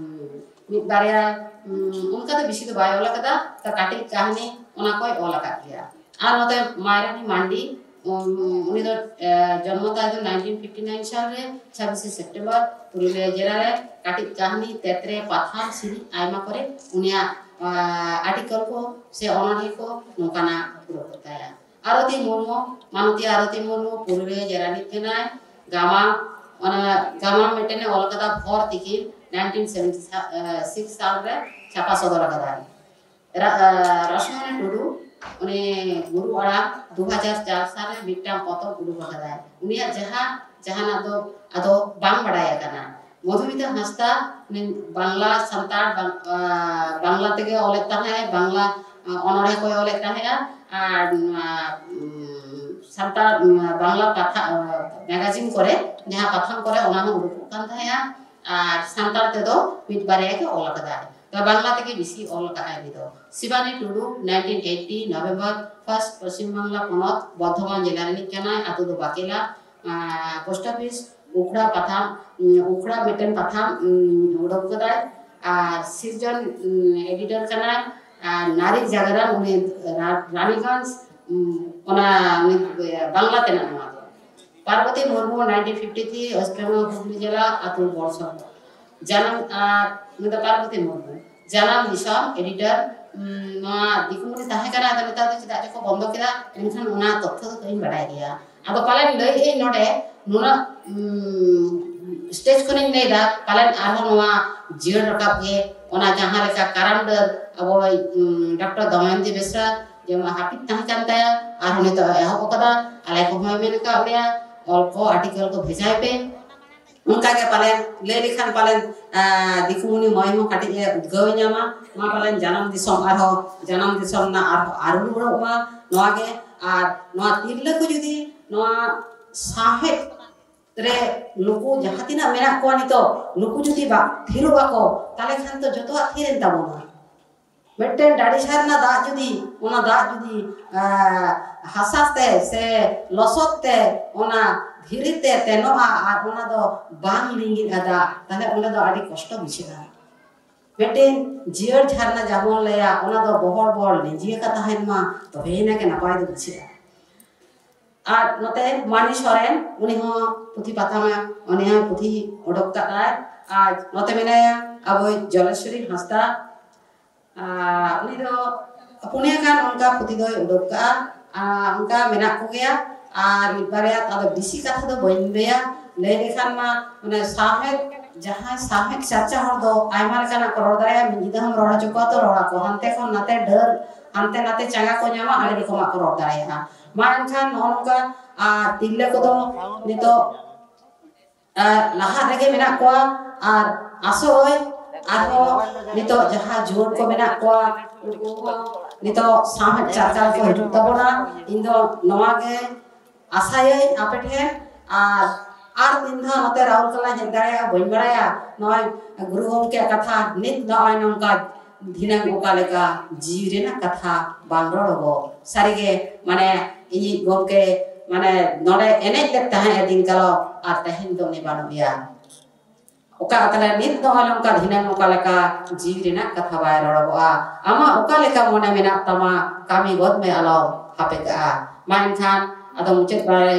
ᱢᱤᱫ ᱵᱟᱨᱭᱟ, ᱩᱸ, ᱚᱱᱠᱟ ᱫᱚ ᱵᱮᱥᱤ ᱫᱚ ᱵᱟᱭ ᱚᱞ ᱟᱠᱟᱫᱟ, ᱛᱚ ᱠᱟᱹᱴᱤᱡ ᱠᱟᱹᱦᱱᱤ ᱚᱱᱟ ᱠᱚᱭ ᱚᱞ ᱟᱠᱟᱫ ᱜᱮᱭᱟ᱾ ᱟᱨ ᱱᱚᱛᱮ ᱢᱟᱭᱨᱟᱱᱤ ᱢᱟᱱᱰᱤ, ᱩᱸ, ᱩᱱᱤ ᱫᱚ, ᱮ, ᱡᱚᱱᱢᱚ ᱛᱟᱭ ᱫᱚ nineteen fifty nine ᱥᱟᱞ ᱨᱮ, ᱪᱷᱟᱵᱵᱤᱥᱮ ᱥᱮᱯᱴᱮᱢᱵᱚᱨ, ᱯᱩᱨᱩᱞᱤᱭᱟᱹ ᱡᱮᱞᱟ ᱨᱮ᱾ ᱠᱟᱹᱴᱤᱡ ᱠᱟᱹᱦᱱᱤ, ᱛᱮᱛᱨᱮ, ᱯᱟᱛᱷᱟᱢ, ᱥᱮᱨᱮᱧ ᱟᱭᱢᱟ ᱠᱚᱨᱮ ᱩᱱᱤᱭᱟᱜ, ᱟ, article ᱠᱚ ᱥᱮ ᱚᱱᱚᱬᱦᱮ ᱠᱚ ᱱᱚᱝᱠᱟᱱᱟᱜ ᱩᱰᱩᱠᱚᱜ ᱛᱟᱭᱟ᱾ ᱟᱨᱚᱛᱤ ᱢᱩᱨᱢᱩ, ᱢᱟᱱᱚᱛᱤ ᱟᱨᱚᱛᱤ ᱢᱩᱨᱢᱩ, ᱯᱩᱨᱩᱞᱤᱭᱟᱹ ᱡᱮᱞᱟ ᱨᱤᱱᱤᱡ ᱠᱟᱱᱟᱭ᱾ ᱜᱟᱢᱟᱢ, ᱚᱱᱟ ᱜᱟᱢᱟᱢ ᱢᱤᱫᱴᱮᱱ ᱮ ᱚᱞ ᱠᱟᱫᱟ, ᱵᱷᱚᱨ ᱛᱤᱠᱤᱱ, nineteen seventy six ᱥᱟᱞ ᱨᱮ ᱪᱷᱟᱯᱟ ᱥᱚᱫᱚᱨ ᱠᱟᱫᱟᱭ᱾ ᱨᱟ-, ᱟ, ᱨᱟᱥᱢᱚᱱᱤ ᱴᱩᱰᱩ, ᱩᱱᱤ ᱜᱩᱨᱩ ᱟᱲᱟᱝ, ᱫᱩ ᱦᱟᱡᱟᱨ ᱪᱟᱨ ᱥᱟᱞ ᱨᱮ ᱢᱤᱫᱴᱟᱝ ᱯᱚᱛᱚᱵ ᱩᱰᱩᱠ ᱟᱠᱟᱫᱟᱭ᱾ ᱩᱱᱤᱭᱟᱜ ᱡᱟᱦᱟᱸ, ᱡᱟᱦᱟᱱᱟᱜ ᱫᱚ ᱟᱫᱚ ᱵᱟᱝ ᱵᱟᱰᱟᱭ ᱟᱠᱟᱱᱟ᱾ ᱢᱚᱫᱷᱩᱢᱤᱛᱟ ᱦᱟᱸᱥᱫᱟ, ᱩᱱᱤ ᱵᱟᱝᱞᱟ ᱥᱟᱱᱛᱟᱲ, ᱵᱟᱝ-, ᱟ, ᱵᱟᱝᱞᱟ ᱛᱮᱜᱮ ᱚᱞᱮᱫ ᱛᱟᱦᱮᱸᱫ, ᱵᱟᱝᱞᱟ, ᱟ, ᱚᱱᱚᱬᱦᱮ ᱠᱚᱭ ᱚᱞᱮᱫ ᱛᱟᱦᱮᱸᱫᱼᱟ᱾ ᱟᱨ ᱱᱚᱣᱟ, ᱩᱢ, ᱥᱟᱱᱛᱟᱲ, ᱩᱢ, ᱵᱟᱝᱞᱟ ᱯᱟᱛᱷᱟ-, ᱟ, ᱢᱮᱜᱟᱡᱤᱱ ᱠᱚᱨᱮ, ᱡᱟᱦᱟᱸ ᱯᱟᱛᱷᱟᱢ ᱠᱚᱨᱮ, ᱚᱱᱟ ᱦᱚᱸ ᱩᱰᱩᱠᱚᱜ ᱠᱟᱱ ᱛᱟᱦᱮᱸᱫᱼᱟ᱾ ᱟᱨ ᱥᱟᱱᱛᱟᱲ ᱛᱮᱫᱚ ᱢᱤᱫ ᱵᱟᱨᱭᱟ ᱜᱮ ᱚᱞ ᱟᱠᱟᱫᱟᱭ᱾ ᱛᱚ ᱵᱟᱝᱞᱟ ᱛᱮᱜᱮ ᱵᱮᱥᱤ ᱚᱞ ᱟᱠᱟᱫᱟᱭ ᱩᱱᱤ ᱫᱚ᱾ ᱥᱤᱵᱟᱱᱤ ᱴᱩᱰᱩ, nineteen eighty November first, Paschim Bangla ᱯᱚᱱᱚᱛ, ᱵᱚᱨᱫᱷᱚᱢᱟᱱ ᱡᱮᱞᱟ ᱨᱤᱱᱤᱡ ᱠᱟᱱᱟᱭ, ᱟᱛᱳ ᱫᱚ ᱵᱟᱠᱮᱞᱟ, ᱟᱨ post office, ᱩᱠᱷᱲᱟ ᱯᱟᱛᱷᱟᱢ, ᱩᱸ, ᱩᱠᱷᱲᱟ ᱢᱤᱫᱴᱮᱱ ᱯᱟᱛᱷᱟᱢ, ᱩᱸ, ᱩᱰᱩᱠ ᱠᱟᱫᱟᱭ᱾ ᱟᱨ ᱥᱤᱨᱡᱚᱱ, ᱩᱸ, editor ᱠᱟᱱᱟᱭ᱾ ᱟᱨ ᱱᱟᱨᱤ ᱡᱟᱜᱽᱨᱚᱱ, ᱩᱱᱤ ᱨᱟ-, ᱨᱟᱱᱤᱜᱚᱸᱡᱽ, ᱩᱸ, ᱚᱱᱟ ᱩᱱᱤ ᱵᱟᱝᱞᱟ ᱛᱮᱱᱟᱜ ᱱᱚᱣᱟ ᱫᱚ᱾ Parbati Murmu, nineteen fifty three, West Bengal, Hooghly ᱡᱮᱞᱟ, ᱟᱛᱳ ᱵᱚᱲᱥᱚᱝ᱾ ᱡᱟᱱᱟᱢ, ᱟᱨ ᱩᱱᱤ ᱫᱚ ᱯᱟᱨᱵᱚᱛᱤ ᱢᱩᱨᱢᱩ᱾ ᱡᱟᱱᱟᱢ ᱫᱤᱥᱚᱢ, editor, ᱩᱸ, ᱱᱚᱣᱟ ᱫᱤᱠᱩᱢᱩᱱᱤ ᱛᱟᱦᱮᱸ ᱠᱟᱱᱟ, ᱟᱫᱚ ᱱᱮᱛᱟᱨ ᱫᱚ ᱪᱮᱫᱟᱜ ᱪᱚᱠᱚ ᱵᱚᱱᱫᱚ ᱠᱮᱫᱟ, ᱢᱮᱱᱠᱷᱟᱱ ᱚᱱᱟ ᱛᱚᱛᱛᱷᱚ ᱫᱚ ᱵᱟᱹᱧ ᱵᱟᱰᱟᱭ ᱜᱮᱭᱟ᱾ ᱟᱫᱚ ᱯᱟᱞᱮᱱ ᱞᱟᱹᱭ ᱟᱹᱧ ᱱᱚᱰᱮ, ᱱᱩᱱᱟᱹᱜ, ᱩᱸ, stage ᱠᱷᱚᱱᱤᱧ ᱞᱟᱹᱭ ᱮᱫᱟ, ᱯᱟᱞᱮᱱ ᱟᱨᱦᱚᱸ ᱱᱚᱣᱟ ᱡᱤᱭᱟᱹᱲ ᱨᱟᱠᱟᱵ ᱜᱮ, ᱚᱱᱟ ᱡᱟᱦᱟᱸ ᱞᱮᱠᱟ ᱠᱟᱨᱟᱢ ᱰᱟᱹᱨ ᱟᱵᱚ, ᱩᱸ, ᱰᱚᱠᱴᱚᱨ ᱫᱚᱢᱚᱭᱚᱱᱛᱤ ᱵᱮᱥᱨᱟ ᱡᱮᱢᱚᱱ ᱦᱟᱹᱯᱤᱫ ᱛᱟᱦᱮᱸ ᱠᱟᱱ ᱛᱟᱭᱟ, ᱟᱨᱦᱚᱸ ᱱᱤᱛᱚᱜ ᱮ ᱮᱦᱚᱵ ᱟᱠᱟᱫᱟ᱾ ᱟᱞᱮ ᱠᱚᱦᱚᱸᱭ ᱢᱮᱱ ᱟᱠᱟᱫ ᱞᱮᱭᱟ, ᱚᱞ ᱠᱚ, ᱟᱨᱴᱤᱠᱮᱞ ᱠᱚ ᱵᱷᱮᱡᱟᱭ ᱯᱮ᱾ ᱚᱱᱠᱟ ᱜᱮ ᱯᱟᱞᱮᱱ ᱞᱟᱹᱭ ᱞᱮᱠᱷᱟᱱ ᱯᱟᱞᱮᱱ, ᱟᱸ, ᱫᱤᱠᱩᱢᱩᱱᱤ ᱢᱟᱹᱭ ᱦᱚᱸ ᱠᱟᱹᱴᱤᱡ ᱮ ᱩᱫᱽᱜᱟᱹᱣ ᱮ ᱧᱟᱢᱟ, ᱢᱟ ᱯᱟᱞᱮᱱ ᱡᱟᱱᱟᱢ ᱫᱤᱥᱚᱢ ᱟᱨᱦᱚᱸ, ᱡᱟᱱᱟᱢ ᱫᱤᱥᱚᱢ ᱨᱮᱱᱟᱜ ᱟᱨᱦᱚᱸ ᱟᱹᱨᱩ ᱨᱩᱣᱟᱹᱲᱚᱜ ᱢᱟ᱾ ᱱᱚᱣᱟ ᱜᱮ, ᱟᱨ ᱱᱚᱣᱟ ᱛᱤᱨᱞᱟᱹ ᱠᱚ ᱡᱩᱫᱤ ᱱᱚᱣᱟ ᱥᱟᱶᱦᱮᱫ ᱨᱮ ᱱᱩᱠᱩ ᱡᱟᱦᱟᱸ ᱛᱤᱱᱟᱹᱜ ᱢᱮᱱᱟᱜ ᱠᱚᱣᱟ ᱱᱤᱛᱚᱜ, ᱱᱩᱠᱩ ᱡᱩᱫᱤ ᱵᱟ-, ᱛᱷᱤᱨᱚᱜ ᱟᱠᱚ, ᱛᱟᱦᱞᱮ ᱠᱷᱟᱱ ᱛᱚ ᱡᱚᱛᱚᱣᱟᱜ ᱛᱷᱤᱨᱮᱱ ᱛᱟᱵᱚᱱᱟ᱾ ᱢᱤᱫᱴᱮᱱ ᱰᱟᱹᱰᱤ ᱡᱷᱟᱨᱱᱟ ᱫᱟᱜ ᱡᱩᱫᱤ, ᱚᱱᱟ ᱫᱟᱜ ᱡᱩᱫᱤ, ᱟᱸ, ᱦᱟᱥᱟ ᱛᱮ ᱥᱮ ᱞᱚᱥᱚᱫ ᱛᱮ ᱚᱱᱟ ᱫᱷᱤᱨᱤ ᱛᱮ ᱛᱮᱱᱚᱜᱼᱟ ᱟᱨ ᱚᱱᱟ ᱫᱚ ᱵᱟᱝ ᱞᱤᱸᱜᱤᱱᱟ ᱫᱟᱜ, ᱛᱟᱦᱞᱮ ᱚᱸᱰᱮ ᱫᱚ ᱟᱹᱰᱤ ᱠᱚᱥᱴᱚ ᱵᱩᱡᱷᱟᱹᱜᱼᱟ᱾ ᱢᱤᱫᱴᱮᱱ ᱡᱤᱭᱟᱹᱲ ᱡᱷᱟᱨᱱᱟ ᱡᱟᱦᱟᱸ ᱵᱚᱱ ᱞᱟᱹᱭᱟ, ᱚᱱᱟ ᱫᱚ ᱵᱚᱦᱚᱲ ᱵᱚᱦᱚᱲ ᱞᱤᱸᱡᱤ ᱟᱠᱟ ᱛᱟᱦᱮᱱ ᱢᱟ, ᱛᱚᱵᱮᱭᱮᱱᱟ ᱜᱮ ᱱᱟᱯᱟᱭ ᱫᱚ ᱵᱩᱡᱷᱟᱹᱜᱼᱟ᱾ ᱟᱨ ᱱᱚᱛᱮ ᱢᱟᱹᱱᱤ ᱥᱚᱨᱮᱱ, ᱩᱱᱤ ᱦᱚᱸ ᱯᱩᱛᱷᱤ ᱯᱟᱛᱷᱟᱢ ᱮ, ᱩᱱᱤ ᱦᱚᱸ ᱯᱩᱛᱷᱤ ᱚᱰᱚᱠ ᱠᱟᱫᱟᱭ᱾ ᱟᱨ ᱱᱚᱛᱮ ᱢᱮᱱᱟᱭᱟ ᱟᱵᱚᱭᱤᱡ ᱡᱚᱞᱮᱥᱣᱚᱨᱤ ᱦᱟᱸᱥᱫᱟ, ᱟᱨ ᱩᱱᱤ ᱫᱚ ᱯᱩᱱᱭᱟᱹ ᱜᱟᱱ ᱚᱱᱠᱟ ᱯᱩᱛᱷᱤ ᱫᱚᱭ ᱩᱰᱩᱠ ᱠᱟᱜᱼᱟ᱾ ᱟᱨ ᱚᱱᱠᱟ ᱢᱮᱱᱟᱜ ᱠᱚᱜᱮᱭᱟ᱾ ᱟᱨ ᱢᱤᱫ ᱵᱟᱨᱭᱟ, ᱟᱫᱚ ᱵᱮᱥᱤ ᱠᱟᱛᱷᱟ ᱫᱚ ᱵᱟᱹᱧ ᱞᱟᱹᱭᱟ, ᱞᱟᱹᱭ ᱞᱮᱠᱷᱟᱱ ᱢᱟ ᱢᱟᱱᱮ ᱥᱟᱶᱦᱮᱫ, ᱡᱟᱦᱟᱸᱭ ᱥᱟᱶᱦᱮᱫ ᱪᱟᱨᱪᱟ ᱦᱚᱲ ᱫᱚ ᱟᱭᱢᱟ ᱞᱮᱠᱟᱱᱟᱜ ᱠᱚ ᱨᱚᱲ ᱫᱟᱲᱮᱭᱟᱜᱼᱟ᱾ ᱢᱤᱫ ᱧᱤᱫᱟᱹ ᱦᱚᱸᱢ ᱨᱚᱲ ᱦᱚᱪᱚ ᱠᱚᱣᱟ ᱛᱚ ᱨᱚᱲ ᱟᱠᱚ, ᱦᱟᱱᱛᱮ ᱠᱷᱚᱱ ᱱᱟᱛᱮ ᱰᱟᱹᱨ, ᱦᱟᱱᱛᱮ ᱱᱟᱛᱮ ᱪᱟᱸᱜᱟ ᱠᱚ ᱧᱟᱢᱟ, ᱟᱹᱰᱤ ᱨᱚᱠᱚᱢᱟᱜ ᱠᱚ ᱨᱚᱲ ᱫᱟᱲᱮᱭᱟᱜᱼᱟ᱾ ᱢᱟ ᱮᱱᱠᱷᱟᱱ ᱱᱚᱜᱼᱚ ᱱᱚᱝᱠᱟ, ᱟᱨ ᱛᱤᱨᱞᱟᱹ ᱠᱚᱫᱚ ᱱᱤᱛᱚᱜ ᱟᱨ ᱞᱟᱦᱟ ᱨᱮᱜᱮ ᱢᱮᱱᱟᱜ ᱠᱚᱣᱟ᱾ ᱟᱨ ᱟᱥᱚᱜ ᱟᱹᱧ ᱟᱨᱦᱚᱸ ᱱᱤᱛᱚᱜ ᱡᱟᱦᱟᱸ ᱡᱩᱣᱟᱹᱱ ᱠᱚ ᱢᱮᱱᱟᱜ ᱠᱚᱣᱟ, ᱩᱱᱠᱩ ᱦᱚᱸ ᱱᱤᱛᱚᱜ ᱥᱟᱶᱦᱮᱫ ᱪᱟᱨᱪᱟ ᱠᱚ ᱦᱤᱡᱩᱜ ᱛᱟᱵᱚᱱᱟ᱾ ᱤᱧ ᱫᱚ ᱱᱚᱣᱟ ᱜᱮ ᱟᱥᱟᱭᱟᱹᱧ ᱟᱯᱮ ᱴᱷᱮᱱ᱾ ᱟᱨ, ᱟᱨ ᱛᱤᱱ ᱫᱷᱟᱣ ᱱᱚᱛᱮ ᱨᱟᱩᱨᱠᱮᱞᱟᱧ ᱦᱮᱡ ᱫᱟᱲᱮᱭᱟᱜᱼᱟ ᱵᱟᱹᱧ ᱵᱟᱲᱟᱭᱟ᱾ ᱱᱚᱜᱼᱚᱭ ᱜᱩᱨᱩ ᱜᱚᱢᱠᱮᱭᱟᱜ ᱠᱟᱛᱷᱟ, ᱱᱤᱛ ᱱᱚᱜᱼᱚᱭ ᱱᱚᱝᱠᱟ ᱫᱷᱤᱱᱟᱹᱝ ᱚᱠᱟ ᱞᱮᱠᱟ ᱡᱤᱣᱤ ᱨᱮᱱᱟᱜ ᱠᱟᱛᱷᱟ ᱵᱟᱝ ᱨᱚᱲᱚᱜᱚᱜ᱾ ᱥᱟᱹᱨᱤᱜᱮ, ᱢᱟᱱᱮ, ᱤᱧᱤᱡ ᱜᱚᱢᱠᱮ, ᱢᱟᱱᱮ, ᱱᱚᱰᱮ ᱮᱱᱮᱡ ᱞᱮᱫ ᱛᱟᱦᱮᱸᱫ ᱮ ᱫᱤᱱ ᱠᱟᱞᱚᱢ, ᱟᱨ ᱛᱮᱦᱮᱧ ᱫᱚ ᱩᱱᱤ ᱵᱟᱹᱱᱩᱜ ᱮᱭᱟ᱾ ᱚᱠᱟ ᱛᱟᱦᱞᱮ ᱱᱤᱛ ᱱᱚᱜᱼᱚᱭ ᱱᱚᱝᱠᱟ ᱫᱷᱤᱱᱟᱹᱝ ᱚᱠᱟ ᱞᱮᱠᱟ ᱡᱤᱣᱤ ᱨᱮᱱᱟᱜ ᱠᱟᱛᱷᱟ ᱵᱟᱭ ᱨᱚᱲᱚᱜᱚᱜᱼᱟ? ᱟᱢᱟᱜ ᱚᱠᱟ ᱞᱮᱠᱟ ᱢᱚᱱᱮ ᱢᱮᱱᱟᱜ ᱛᱟᱢᱟ, ᱠᱟᱹᱢᱤ ᱜᱚᱫ ᱢᱮ, ᱟᱞᱚᱢ ᱦᱟᱯᱮ ᱠᱟᱜᱼᱟ᱾ ᱢᱟ ᱮᱱᱠᱷᱟᱱ ᱟᱫᱚ ᱢᱩᱪᱟᱹᱫ ᱵᱟᱲᱟᱭ